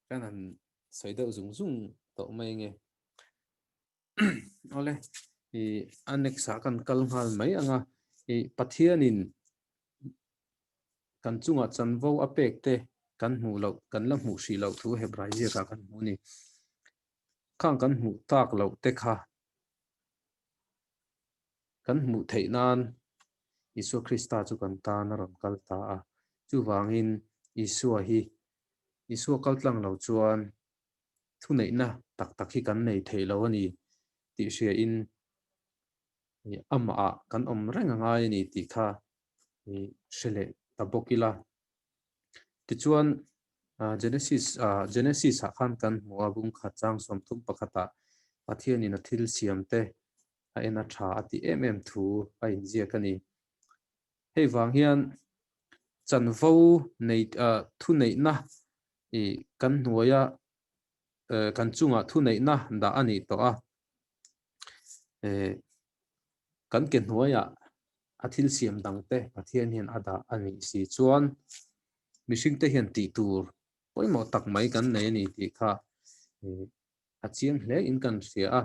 kan han sawi deuh zung zung tawh mai nge. Awle i annex ah kan kal nghal mai anga i Pathianin kan chungah chanvo a pek te kan hmuh loh kan la hmuh hrih loh thu Hebrai ziakah kan hmu a ni. Khang kan hmuh tak loh te kha Kan hmuh theih nan Isua Krista chu kan tan a rawn kal ta a. Chuvangin Isua hi Isua kal tlang lo chuan thuneihna tak tak hi kan nei thei lo a ni tih hriain amahah kan awm reng a ngai a ni tih kha hre leh ta bawk ila. Tichuan Genesis Genesis ah khan kan hmu a bungkhat chang 31 ah Pathianin a thil siam te a en a tha a tih em em thu a inziak a ni. Hei vang hian chanvo nei thuneihna ih kan hnuaia kan chungah thuneihna dah a nih tawh a, kan ke hnuaiah a thil siam dang te Pathian hian a dah a nih si chuan mihringte hian tih tur pawimawh tak mai kan nei a ni tih kha a chiang hle in kan hria a.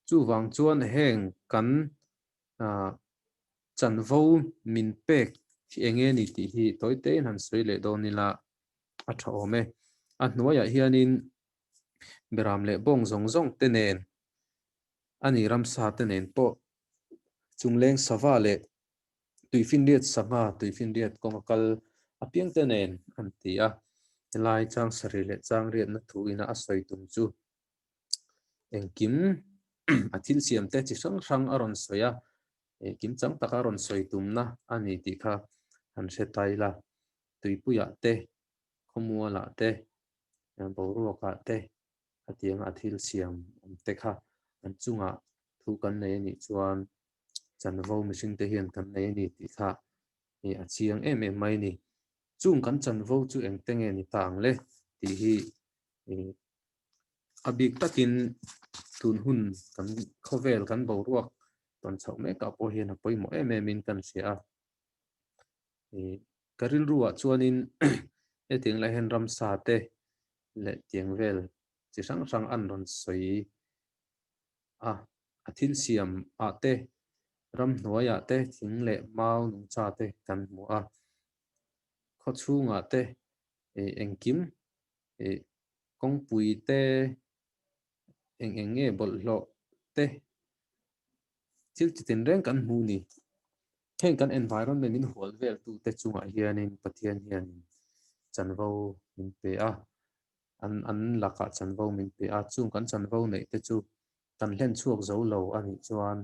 Chuvang chuan heng kan chanvo min pek hi eng nge ni tih hi tawi tein han sawi leh dawn ila a tha awm e. A hnuaiah hianin beram leh bawng zawng zawng te nen a ni ramsa te nen pawh chungleng sava leh tuifinriat sangha tuifinriat kawnga kal apiang te nen an ti a. Helai chang sarih leh chang riatna thu ina a sawi tum chu engkim a thil siam te chi hrang hrang a rawn sawi a, kim chang taka rawn sawi tumna a ni tih kha han hre ta ila. Tuipuiah te, khawmualah te, boruakah te hetianga a thil siam awm te kha an chungah thu kan nei a nih chuan chanvo mihring te hian kan nei a ni tih kha a chiang em em mai a ni. Chung kan chanvo chu engte nge ni ta ang le tih hi a bik takin tun hun kan khawvel kan boruak tawn chhoh mekah pawh hian a pawimawh em em in kan hria a. Ka rilruah chuanin hetiang lai hian ramsa te leh tiang vel chi hrang hrang an rawn sawi a, a thil siam ah te, ramhnuaiah te, thing leh mau nungcha te kan hmu a, khaw chhungah te engkim kawngpui te eng eng nge bawlhhlawh te thil chi tinreng kan hmu ni. Heng kan environment min hual vel tu te chungah hianin Pathian hianin chanvo min pe a, an an lakah chanvo min pe a, chung kan chanvo neih te chu kan hlen chhuak zo lo a nih chuan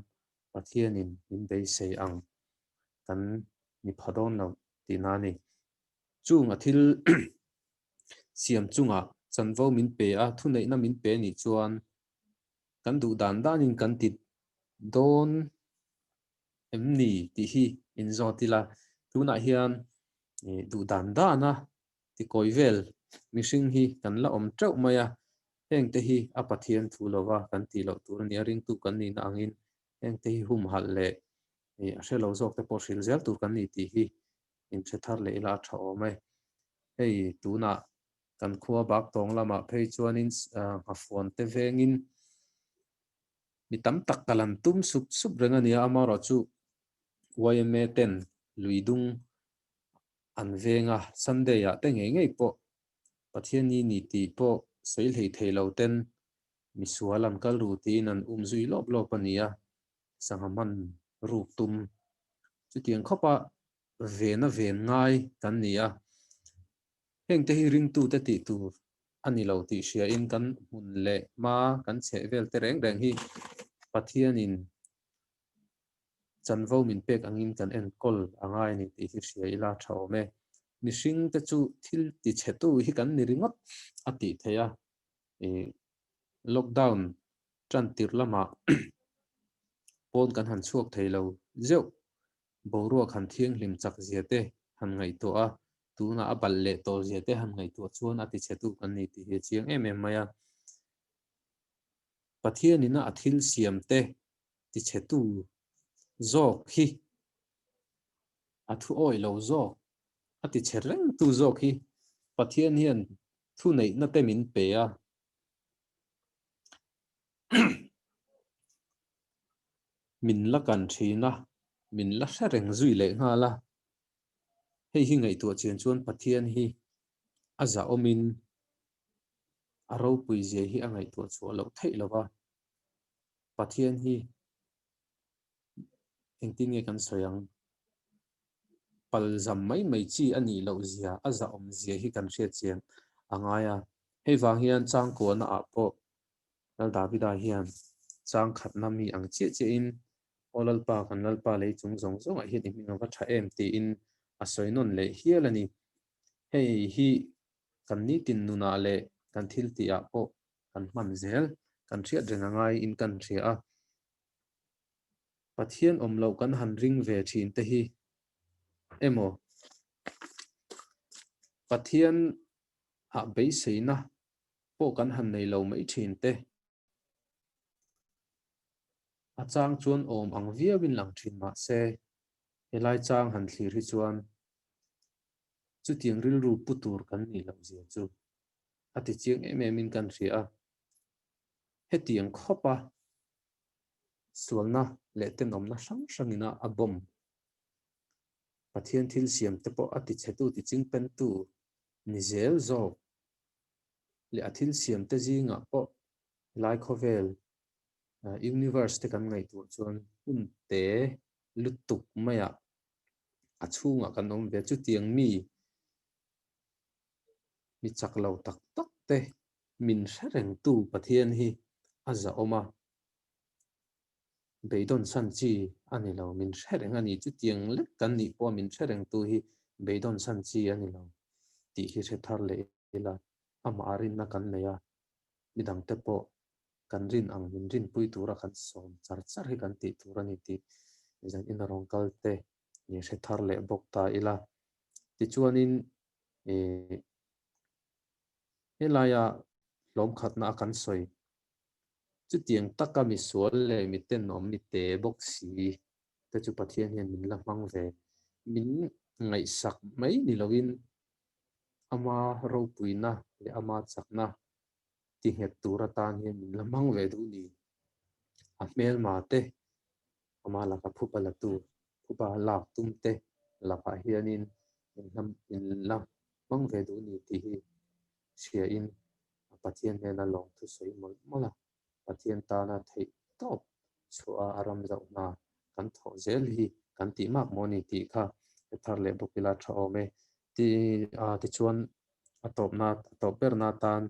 Pathianin min beisei ang kan ni pha dawn lo tihna a ni. Chung a thil siam chungah chanvo min pe a, thuneihna min pe nih chuan kan duh dan danin kan ti dawn em ni tih hi inzawt ila, tunah hian duh dan dana tikawi vel mihring hi kan la awm teuh mai a, hengte hi a Pathian thu lova kan tih loh tur a ni a, ringtu kan nihna angin hengte hi humhalh leh a hre lo zawk te pawh hrilh zel tur kan ni tih hi inhre thar leh ila a tha awm e. Hei tunah kan khua bak tawng lamah phei chuanin nghafuan te vengin mi tam tak kal an tum sup sup reng a nia, amaherawhchu yma ten lui dung an veng a, Sunday ah te ngei ngei pawh Pathianni ni tih pawh sawi hlei thei lo ten misual an kal ru tiin an um zui lawp lawp a nia, sangha hman ruk tum chutiang khawpa vena ven ngai kan ni a, hengte hi ringtute tih tur a ni lo tih hriain kan hmun leh hma kan chheh vel te reng reng hi Pathianin chanvo min pek angin kan enkawl a ngai a ni tih hi hria ila tha awm e. Mihring te chu thil ti chhetu hi kan ni ringawt a tih theih a, ih lockdown tan tirh lamah pawn kan han chhuak thei lo zeuh, boruak han thianghlim chak zia te han ngaihtuah a, tunah a balh leh tawh zia te han ngaihtuah chuan a ti chhetu kan ni tih hi a chiang em em mai a. Pathianina a thil siam te ti chhetu zawk hi a thu awih lo zawk, a ti chhe reng tu zawk hi Pathian hian thuneihna te min pe a. Min la kan thin a, min la hre reng zui leh nghal a. Hei hi ngaihtuah chian chuan Pathian hi a zahawmin a ropui zia hi a ngaihtuah chhuah loh theih lo va. Pathian hi engtin nge kan sawi ang? Palzam mai mai chi a nih loh zia, a zahawm zia hi kan hriat chian a ngai a. Hei vang hian changkuahna ah pawh Lal Davida hian chang khatna mi ang chiah chiahin, Aw Lalpa, kan Lalpa lei chung zawng zawngah hian i hming a va tha em tiin a sawi nawn leh hial a ni. Hei hi kan nitin nunah leh kan thil tihah pawh kan hman zel, kan hriat reng a ngaiin kan hria a. Pathian awm loh kan han ring ve thin te hi emaw Pathian ah beiseina pawh kan han nei lo mai thin te. A chang chuan awm ang viauin lang thin mah se, helai chang han thlir hi chuan chutiang rilru pu tur kan nih loh zia chu a ti chiang em em in kan hria a. Hetiang khawpa sualna leh tenawmna hrang hrangina a bawm. Pathian thil siam te pawh a tichhetu tichingpentu ni zel zawk leh a thil siam te zingah pawh helai khawvel universe te kan ngaihtuah chuan hun te lutuk maiah a chhungah kan awm ve. Chutiang mi mi chak lo tak tak te min hre rengtu Pathian hi a zahawm a, beidawn san chi a ni lo, min hre reng a ni. Chutiang lek kan nih pawha min hre rengtu hi beidawn san chi a ni lo tih hi hre thar leh ila, amah rinna kan nei a, midangte pawh kan rin ang min rinpui tura kan sawm char char hi kan tih tur a ni tih zan ina rawn kal te i hre thar leh bawk ta ila. Tichuanin ih helaia hlawm khatna a kan sawi chutiang taka misual leh mitenawm mi te bawk si te chu Pathian hian min la hmang ve min ngaihsak mai ni loin ama ropuina leh ama chakna ti nghet tur atan hian min la hmang ve duh ni. A hmelma te, ama laka phupa la tu, phupa lak tum te lakah hianin min la hmang ve duh ni tih hi hriain Pathian hnena lawmthu sawi mawlh mawlh a, Pathian tana theih tawp chhuah a ram zauh hna kan thawh zel hi kan tih mak maw ni tih kha thar leh bawk ila tha awm e. Ti tichuan a tawpna a tawp berna atan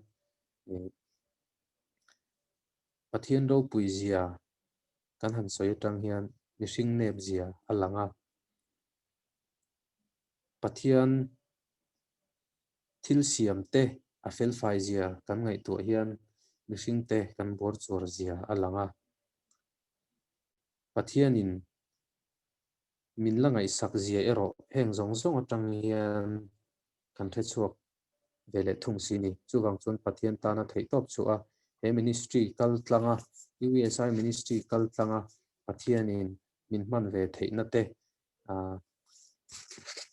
Pathian ropui zia kan han sawi atang hian mihring nep zia a lang a. Pathian thil siam te a felfai zia kan ngaihtuah hian mihring te kan bawr chuar zia a lang a. Pathianin min la ngaihsak zia erawh heng zawng zawng atang hian kan hre chhuak ve leh thung si ni. Chuvang chuan Pathian tana theihtawp chhuah a, he ministry kal tlanga, UESI ministry kal tlanga Pathianin min hman ve theihna te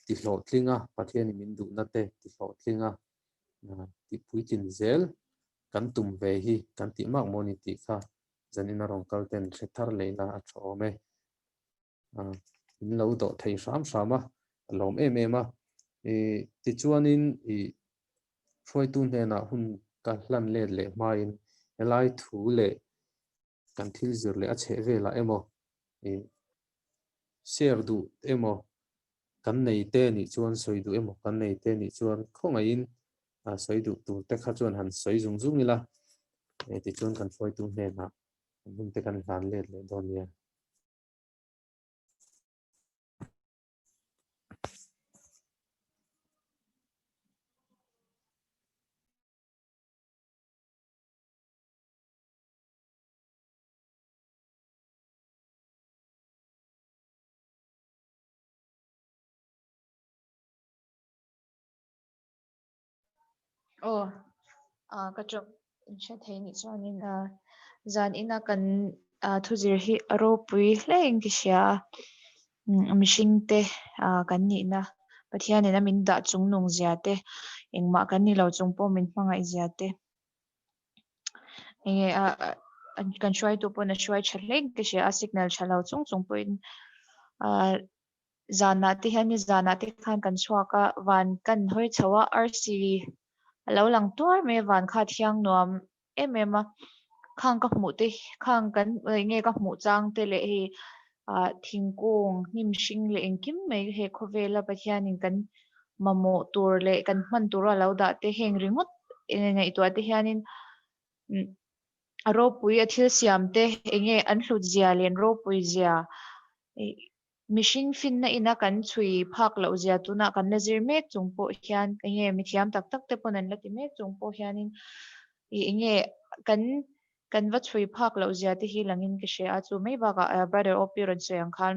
tihlawhtling a, Pathianin min duhna te tihlawhtling a, tihpuitlin zel kan tum ve hi kan tih mak maw ni tih kha zanin a rawn kal ten hre thar leh ila a tha awm e. In lo dawh thei hram hram a, a lawm em em a. Tichuanin i hruaitu hnenah hun ka hlan let leh hmain helai thu leh kan thil zir leh a chheh velah emaw i share duh emaw kan nei te nih chuan sawi duh emaw kan nei te nih chuan khawngaihin sawi duh tur te kha chuan han sawi zung zung ila tichuan kan hruaitu hnenah hun te kan hlan let leh dawn nia. Aw ah ka tawng in hre thei nih chuanin ah zan ina kan ah thuzir hi a ropui hle in ka hria a mihring te ah kan nihna Pathianin a min dah chung nung zia te engmah kan ni lo chung pawh min hmangaih zia te enge a kan hruaitu pawn a hruai tha hle in ka hria a signal tha lo chung chung pawhin ah Zanah te hian ni zanah te khan kan chhuak a, van kan hawi chho a, arsi a lo lang tuar mai a, van kha a thiang nuam em em a, khang ka hmuh te khang kan eng nge ka hmuh chang te leh hei ah thingkung hnim hring leh engkim mai he khawvela Pathianin kan mamawh tur leh kan hman tura a lo dah te heng ringawt ngaihtuah te hianin a ropui a thil siam te eng nge an hlut zia leh an ropui zia Mihring finna ina kan chhui phak loh zia tunah kan la zir mek chung pawh hian enge mithiam tak tak te pawn an la ti mek chung pawh hianin ih enge kan kan va chhui phak loh zia te hi langin ka hria a, chu mai bakah Brother OP rawn sawi ang khan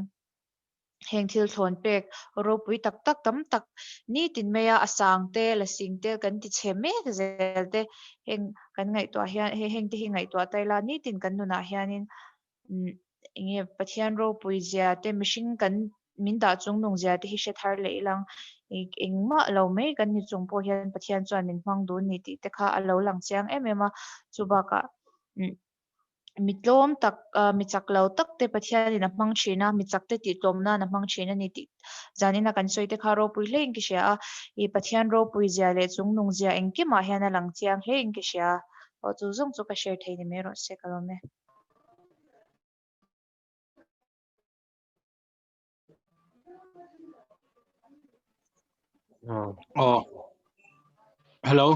heng thil thlawn pek ropui tak tak tam tak nitin maia a sang te la sing te kan ti chhe mek zel te heng kan ngaihtuah hian heng te hi ngaihtuah ta ila nitin kan nunah hianin enge Pathian ropui zia te mihring kan min dah chung nung zia te hi hre thar leh ilang engmah lo mai kan ni chung pawh hian Pathian chuan min hmang dun ni tih te kha a lo lang chiang em em a, chu bakah. Mi tlawm tak, mi chak lo tak te Pathianin a hmang thin a, mi chak te tih tlawm nan a hmang thin a ni tih zanina kan sawi te kha ropui hlein ka hria a. I Pathian ropui zia leh chungnung zia engkimah hian a lang chiang hlein ka hria a. Aw chu zawng chu ka share thei ni mai rawh se ka lawm e. Oh. Hello.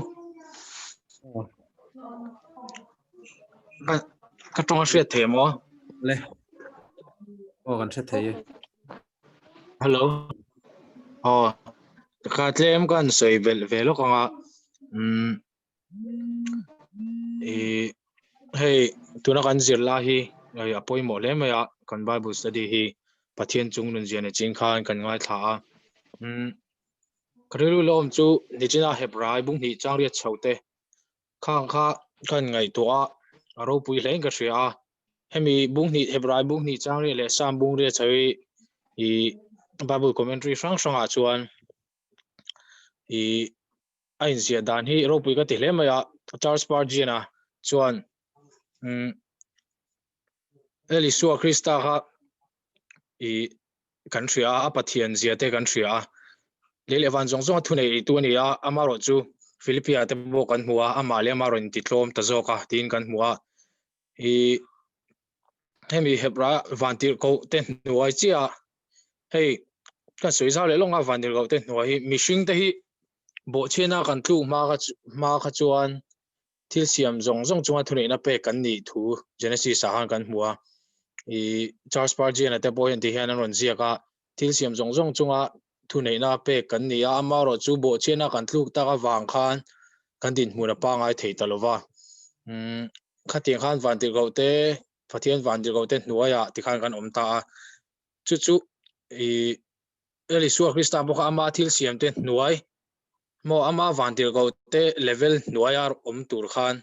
Ka ka tawng a hriat thei maw? Le. Oh, kan hre thei e. Hello. Oh. Ka tlem kan sawi belh ve lawk anga. Mm. I hei tuna kan zir lai hi hei a pawimawh hle mai a kan bible study hi Pathian chung nun zian a ching khan kan ngaithla a umm ka rilru la awm chu nichina Hebrai bung hnih chang riat chho te khang kha kan ngaihtuah a a ropui hle in ka hria a hemi bung hnih Hebrai bung hnih chang riat leh Psalm bung riat chho hi i bible commentary hrang hrangah chuan i a inziah dan hi ropui ka ti hle mai a Charles Spurgeon-a chuan um Lal Isua Krista kha i kan hria a a Pathian zia te kan hria a lei leh van zawng zawng a thunei eitu a ni a amarawh chu Philippia te pawh kan hmu a amah leh amah rawn intitlawm ta zawk a tiin kan hmu a i hemi Hebra vantirhkoh te hnuai chiah a hei kan sawi zau leh lawng a vantirhkoh te hnuai hi mihring te hi bawhchhiana kan tluk hma kha hma kha chuan thil siam zawng zawng chunga thuneihna pek kan nih thu Genesis ah khan kan hmu a i Charles Spurgeon-a te pawh hian ti hian an rawn ziak a thil siam zawng zawng chunga thuneihna pek kan ni a amaherawh chu bawhchhiana kan tluk tak avang khan kan dinhmun a pangai thei ta lova umm khatiang khan vantirhkoh te Pathian vantirhkoh te hnuaiah tikhan kan awm ta a chu chu i Lal Isua Krista pawh kha ama thil siam te hnuai maw ama vantirhkoh te level hnuaia awm tur khan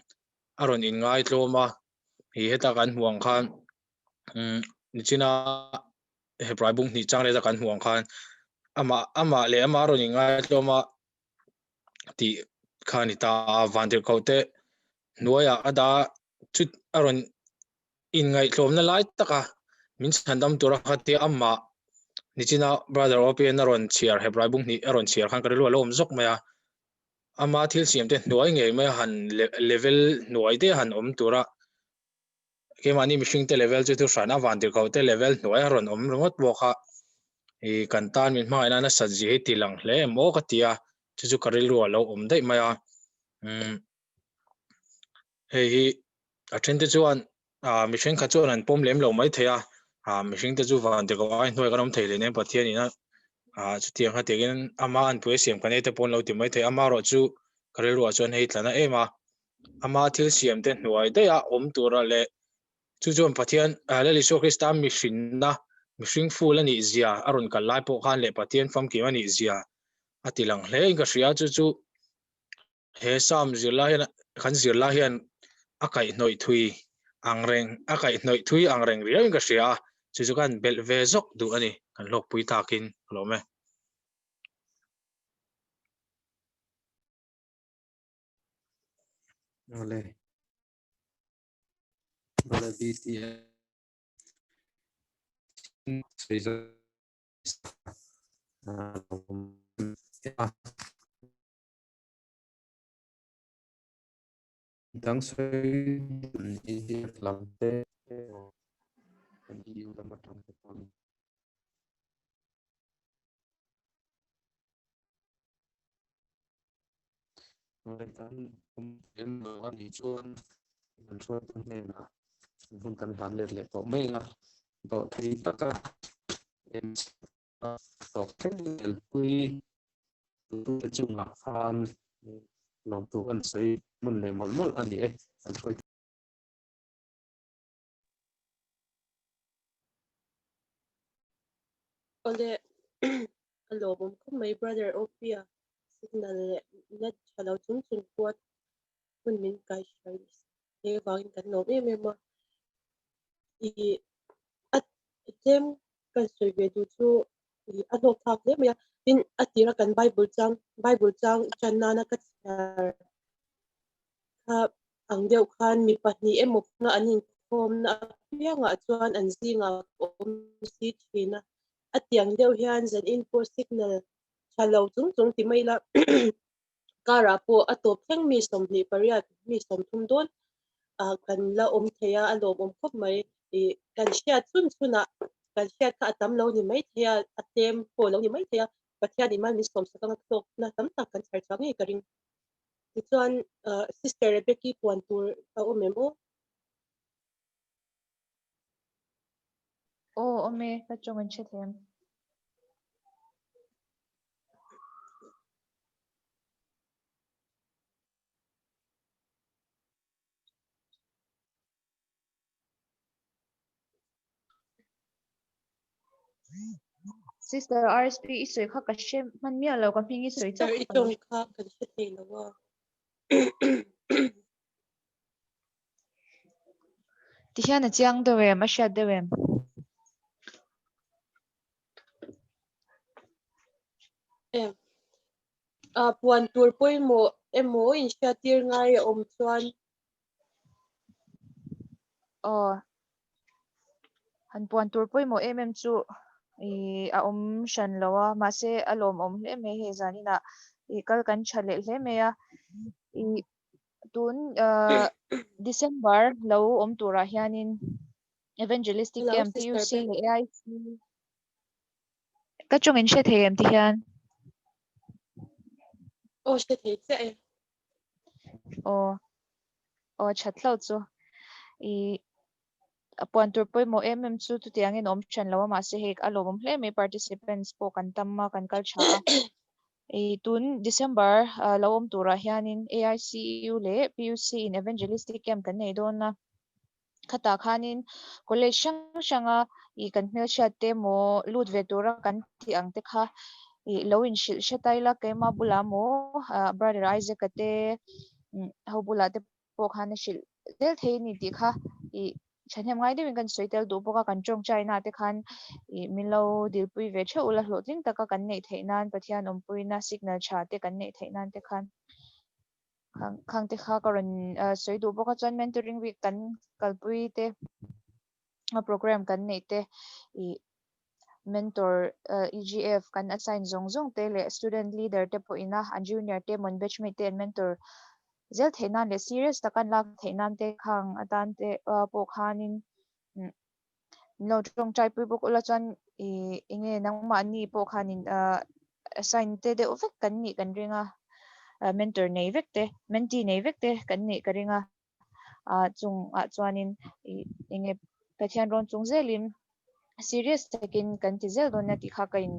a rawn inngaitlawm a i heta kan hmuh ang khan umm nichina Hebrai bung hnih chang leta kan hmuh ang khan amah amah leh ama rawn inngaitlawm a tih kha a ni ta a vantirhkoh te hnuaiah a dah chu a rawn inngaihtlawmna lai taka min chhandam tura kha tia amah nichina brother Opian a rawn chhiar Hebrai bung hnih a rawn chhiar khan ka rilru a lo awm zawk mai a ama thil siam te hnuai ngei mai a han level hnuai te han awm tura keimahni mihring te level chu thu hran a vantirhkoh te level hnuai a rawn awm ringawt pawh kha i kan tan min hmangaihna nasat zia hi ti lang hle em aw ka ti a chu chu ka rilru a lo awm daih mai a umm hei hi a then te chuan ah mihring kha chuan an pawm lem lo mai thei a ah mihring te chu vantirhkoh ai hnuai kan awm thei leh nen Pathian in a ah chutiang kha tiangin ama an pui a siam kan ei te pawh an lo ti mai thei amaherawh chu ka rilruah chuan hei tla na em a ama thil siam te hnuai daih a awm tura leh chu chuan Pathian Lal Isua Krista mihrinna mihring ful a nih zia a rawn kal lai pawh khan leh Pathian famkim a nih zia a ti lang hle in ka hria chu chu he Psalm zirlai hian kan zirlai hian a kaihhnawih thui ang reng a kaihhnawih thui ang reng riau in ka hria a chu chu kan belh ve zawk duh a ni kan hlawkpui takin ka lawm e. Awle. Brother BTS dang sawi lam te kan EU lam atang te pawn Ngaihdan awm em lo a nih chuan kan hruaitu hnenah hun kan hlan let leh tawh mai ang a, dawhthei taka tawk thleng elpui tute chungah khan lawmthu kan sawi hmun leh mawlh mawlh a ni e kan hruaitu. Awle a lawmawm khawp mai brother Opia signal leh net tha lo chung chung pawh hun min kai hruai hle vangin kan lawm em em a. I a tlem kan sawi ve duh chu i a hlawk thlak hle mai a. Tin a tira kan bible chang bible chang chan nana ka chhiar kha ang deuh khan mi pahnih emaw an in. Khawmna apiangah chuan an zingah ka awm si thin a, a tiang deuh hian zanin pawh signal tha lo chung chung ti mai ila karah pawh a tawp thleng mi 28 mi 30 dawn ah kan la awm thei a, a lawmawm khawp mai. Ih kan hriat chhun chhunah kan hriat kha a tam lo ni mai thei a, a tlem pawh lo ni mai thei a, Pathian in mal min sawmsak anga tlawkna tam tak kan chhar chhuak ngei ka ring. Tichuan Sister Rebecca puan tur a awm em aw? Aw awm e, ka tawng an hre tlem. Sister RSP i sawi kha ka hre hman miah lo ka hming i sawi chauh i tawng kha kan hre thei lo a. Ti hian a chiang deuh em a hriat deuh em? Em. A puan tur pawimawh emaw inhriattir ngai a awm chuan Aw han puan tur pawimawh em em chu ih a awm hran lo a mahse a lawmawm hle mai hei zaninah ih kal kan tha leh hle mai a ih tun ah December lo awm turah hianin Evangelistic Camp PUC leh AIC ka chungin hre thei em ti hian. Aw hre thei chiah e. Aw aw that hlauh chu ih a puan tur pawimawh em em chu chutiangin awm hran lo a mahse hei a lawmawm hle mai participants pawh kan tam a kan kal tha a ih tun December lo awm turah hianin AICU leh PUC in evangelistic camp kan nei dawn a khatah khanin college hrang hranga ih kan hmelhriat te emaw lut ve tura kan tih ang te kha ih lo inhrilh hre ta ila keimah bulah maw ah brother Isaac a te ho bulah te pawh khan a hrilh zel thei a ni tih kha ih thahnem ngai deuhin kan sawi tel duh bawk a kan tawngtai na te khan ih min lo dilpui ve theuh ula hlawhtling taka kan neih theih nan Pathian awmpuina signal tha te kan neih theih nan te khan. Khang te kha ka rawn sawi duh bawk a chuan mentoring week kan kalpui te a program kan neih te ih mentor EGF kan assign zawng zawng te leh student leader te pawh ina an junior te emaw an batchmate te an mentor zel theih nan leh serious taka an lak theih nan te khang atan te pawh khanin min lo tawngtai pui bawk ula chuan ih enge nangmahni pawh khanin ah assign te deuh vek kan nih kan ring a ah mentor nei vek te mentee nei vek te kan nih ka ring a ah chung ah chuanin ih enge Pathian rawn chung zelin serious takin kan ti zel dawn nia tih kha ka in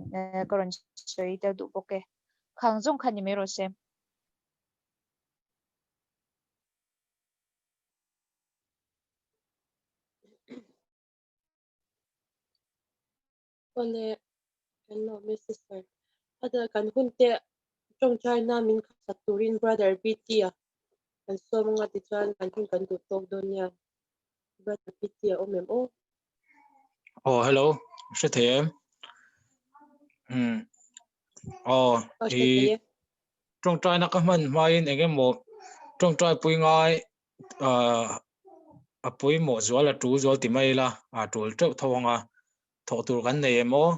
ka rawn sawi tel duh bawk e khang zawng kha ni mai rawh se. Awle kan lawm e sister. Ada kan hun te tawngtaina min khasak turin brother BT a kan sawm anga tichuan kan hun kan duh tawk dawn nia. Brother BT a awm em aw? Aw hello hre thei em? Aw i tawngtaina ka hman hmain engemaw tawngtai pui ngai a pawimawh zual a tul zual ti mai ila a tul teuh tho ang a thawh tur kan nei em aw.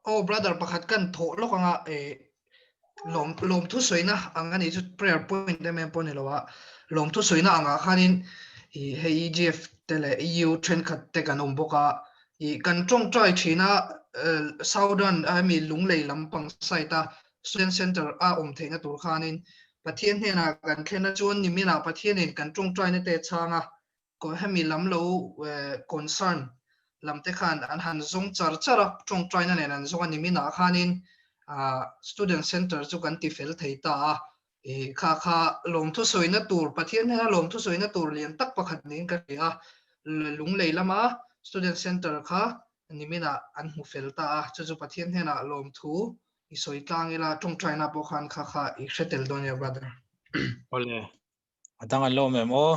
Aw brother pakhat kan thawh lawk anga e lawm lawm thu sawina ang ani chu prayer point em em pawh ni lo a lawm thu sawina angah khanin i hei EGF te leh EU thenkhat te kan awm bawk a i kan tawngtai thin a southern a hemi lunglei lampang side a student center a awm theihna tur khanin Pathian hnenah kan thlen a chuan niminah Pathianin kan tawngtaina te chhang a hemi lam lo concern lam te khan an han zawng char char a tawngtaina nen an zawng a niminah khanin student center chu kan ti fel thei ta a i kha kha lawmthu sawina tur Pathian hnena lawmthu sawina tur lian tak pakhat niin ka hria a lunglei lama student center kha niminah an hmu fel ta a chu chu Pathian hnenah lawmthu i sawi tlang ila tawngtaina pawh khan kha kha i hre tel dawn nia brother. Awle a dang an lo awm em aw?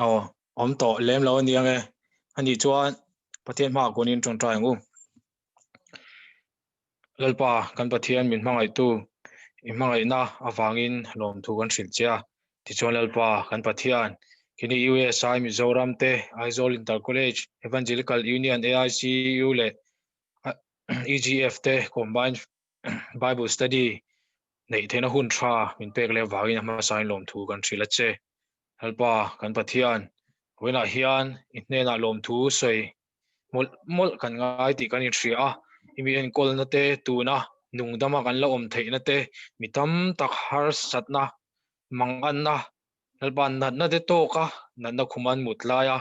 Aw awm tawh lem lo a ni ang e. Ani chuan Pathian hmaah kunin tawngtai ang u. Lalpa kan Pathian min hmangaihtu i hmangaihna avangin lawmthu kan hrilh che a. Tichuan Lalpa kan Pathian khini USI Mizoram te, Aizawl Inter College, Evangelical Union AICU leh EGF te Combined Bible Study neih theihna hun tha min pek leh avangin a hmasain lawmthu kan hrilh a che. Lalpa kan Pathian vawiinah hian i hnenah lawmthu sawi mawlh mawlh kan ngai tih kan inhria a, i mi enkawlna te tuna nungdama kan la awm theihna te mi tam tak harsatna manganna Lalpa natna te tawka natna khum an mut lai a,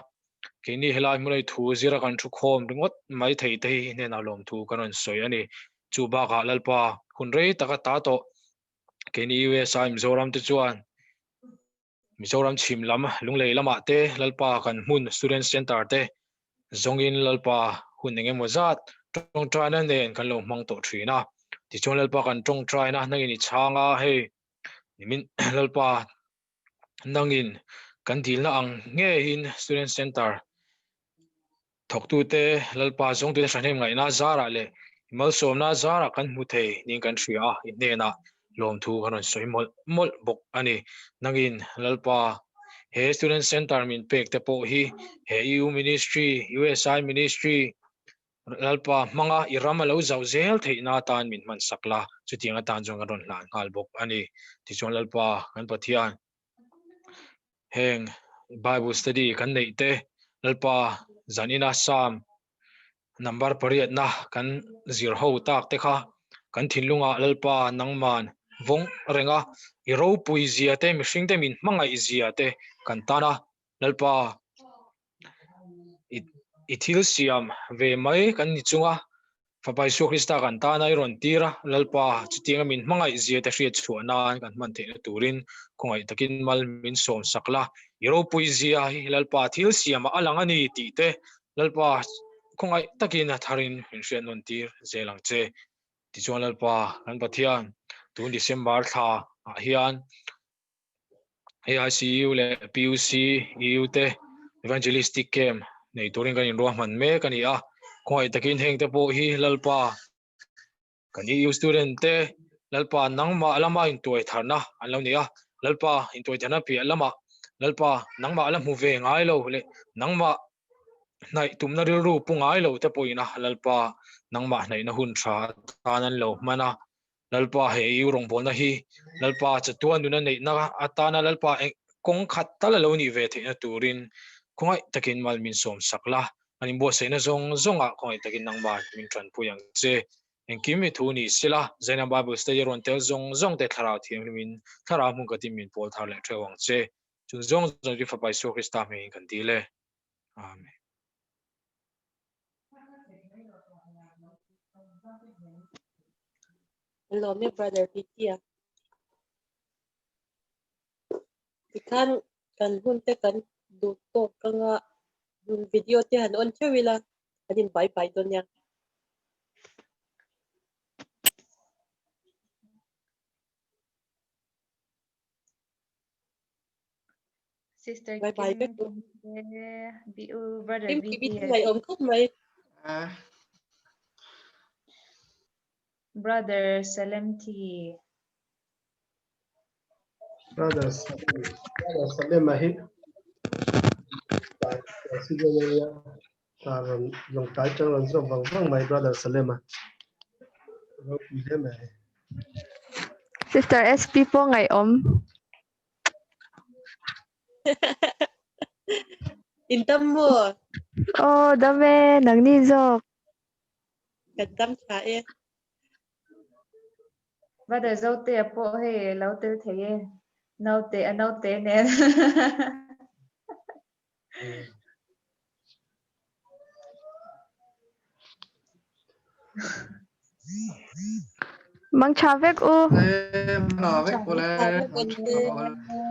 keini helai hmuna i thu zira kan thu khawm ringawt mai thei te hi hnenah lawmthu kan rawn sawi a ni. Chu bakah Lalpa hun rei taka ta tawh keini USA Mizoram te chuan Mizoram chhim lam Lunglei lamah te Lalpa kan hmun Student Center te zawngin Lalpa hun eng emaw zat tawngtaina nen kan lo hmang tawh thin a. Tichuan Lalpa kan tawngtaina nangin i chhang a, hei nimin Lalpa nangin kan dilna ang ngeiin Student Center thawktute Lalpa zawngtute hrahnem ngaihna zarah leh malsawmna zarah kan hmu thei niin kan hria a, i hnenah lawmthu kan rawn sawi mawlh mawlh bawk a ni. Nangin Lalpa he Student Center min pek te pawh hi he EU Ministry, USI Ministry, Lalpa hmanga i ram a lo zauh zel theihna atan min hman sak la, chutiang atan chuan kan rawn hlan nghal bawk a ni. Tichuan Lalpa kan Pathian heng Bible study kan neih te Lalpa zanina Psalm number pariatna kan zir ho tak te kha kan thinlungah Lalpa nangman vawng renga i ropui zia te mihring te min hmangaih zia te kan tan a Lalpa i thil siam ve mai kan ni chunga Fapa Isua Krista kan tana i rawn tir a, Lalpa chutianga min hmangaih zia te hriat chhuah nan kan hman theihna turin khawngaih takin mal min sawm sak la, i ropui zia hi Lalpa thil siamah a lang a ni tih te Lalpa khawngaih takin a tharin min hriat nawn tir zel ang che. Tichuan Lalpa kan Pathian tun December thla ah hian AICU leh PUC EU te evangelistic camp nei turin kan inruahman mek a ni a, khawngaih takin heng te pawh hi Lalpa kan EU student te Lalpa nangmah lama intuai tharna an lo ni a, Lalpa intuai tharna piah lamah Lalpa nangmah la hmu ve ngai lo leh nangmah hnaih tumna rilru pu ngai lo te pawhin a Lalpa nangmah hnaihna hun tha atan an lo hman a. Lalpa he i rawngbawlna hi Lalpa chatuan nuna neihna atana Lalpa kawng khat tal a lo nih ve theihna turin khawngaih takin mal min sawm sak la, an inbuatsaihna zawng zawngah khawngaih takin nangmah min tanpui ang che. Engkim i thu ni sela, Zaina Bible Study rawn tel zawng zawng te Thlarau Thianghlimin Thlarau hmun katin min pawl thar leh theuh ang che. Chung zawng zawng chu Fapa Isua Krista hmingin kan dil e. Amen. Hello, my brother Pitia. Tikhan kan hun te kan duh tawk anga video te han on theuh ila kan in bye bye dawn nia. Sister Bye bye Kim vek. Kim B U brother Kim B Kimi T ngai om khawp mai. Ah. Brother Salem T. Brother Salem, Brother Salem a hi ta ron long tai tang ron zawk vang vang mai Brother Salem a. Ropui hle mai. Sister SP pawh ngaihawm. In dam maw? Aw dam e, nangni zawk. Kan dam tha e. Brother Zotea pawh hei lo tel thei e. Naute a naute nen. Mang tha vek u. Mang tha vek u le. Mang tha vek u le.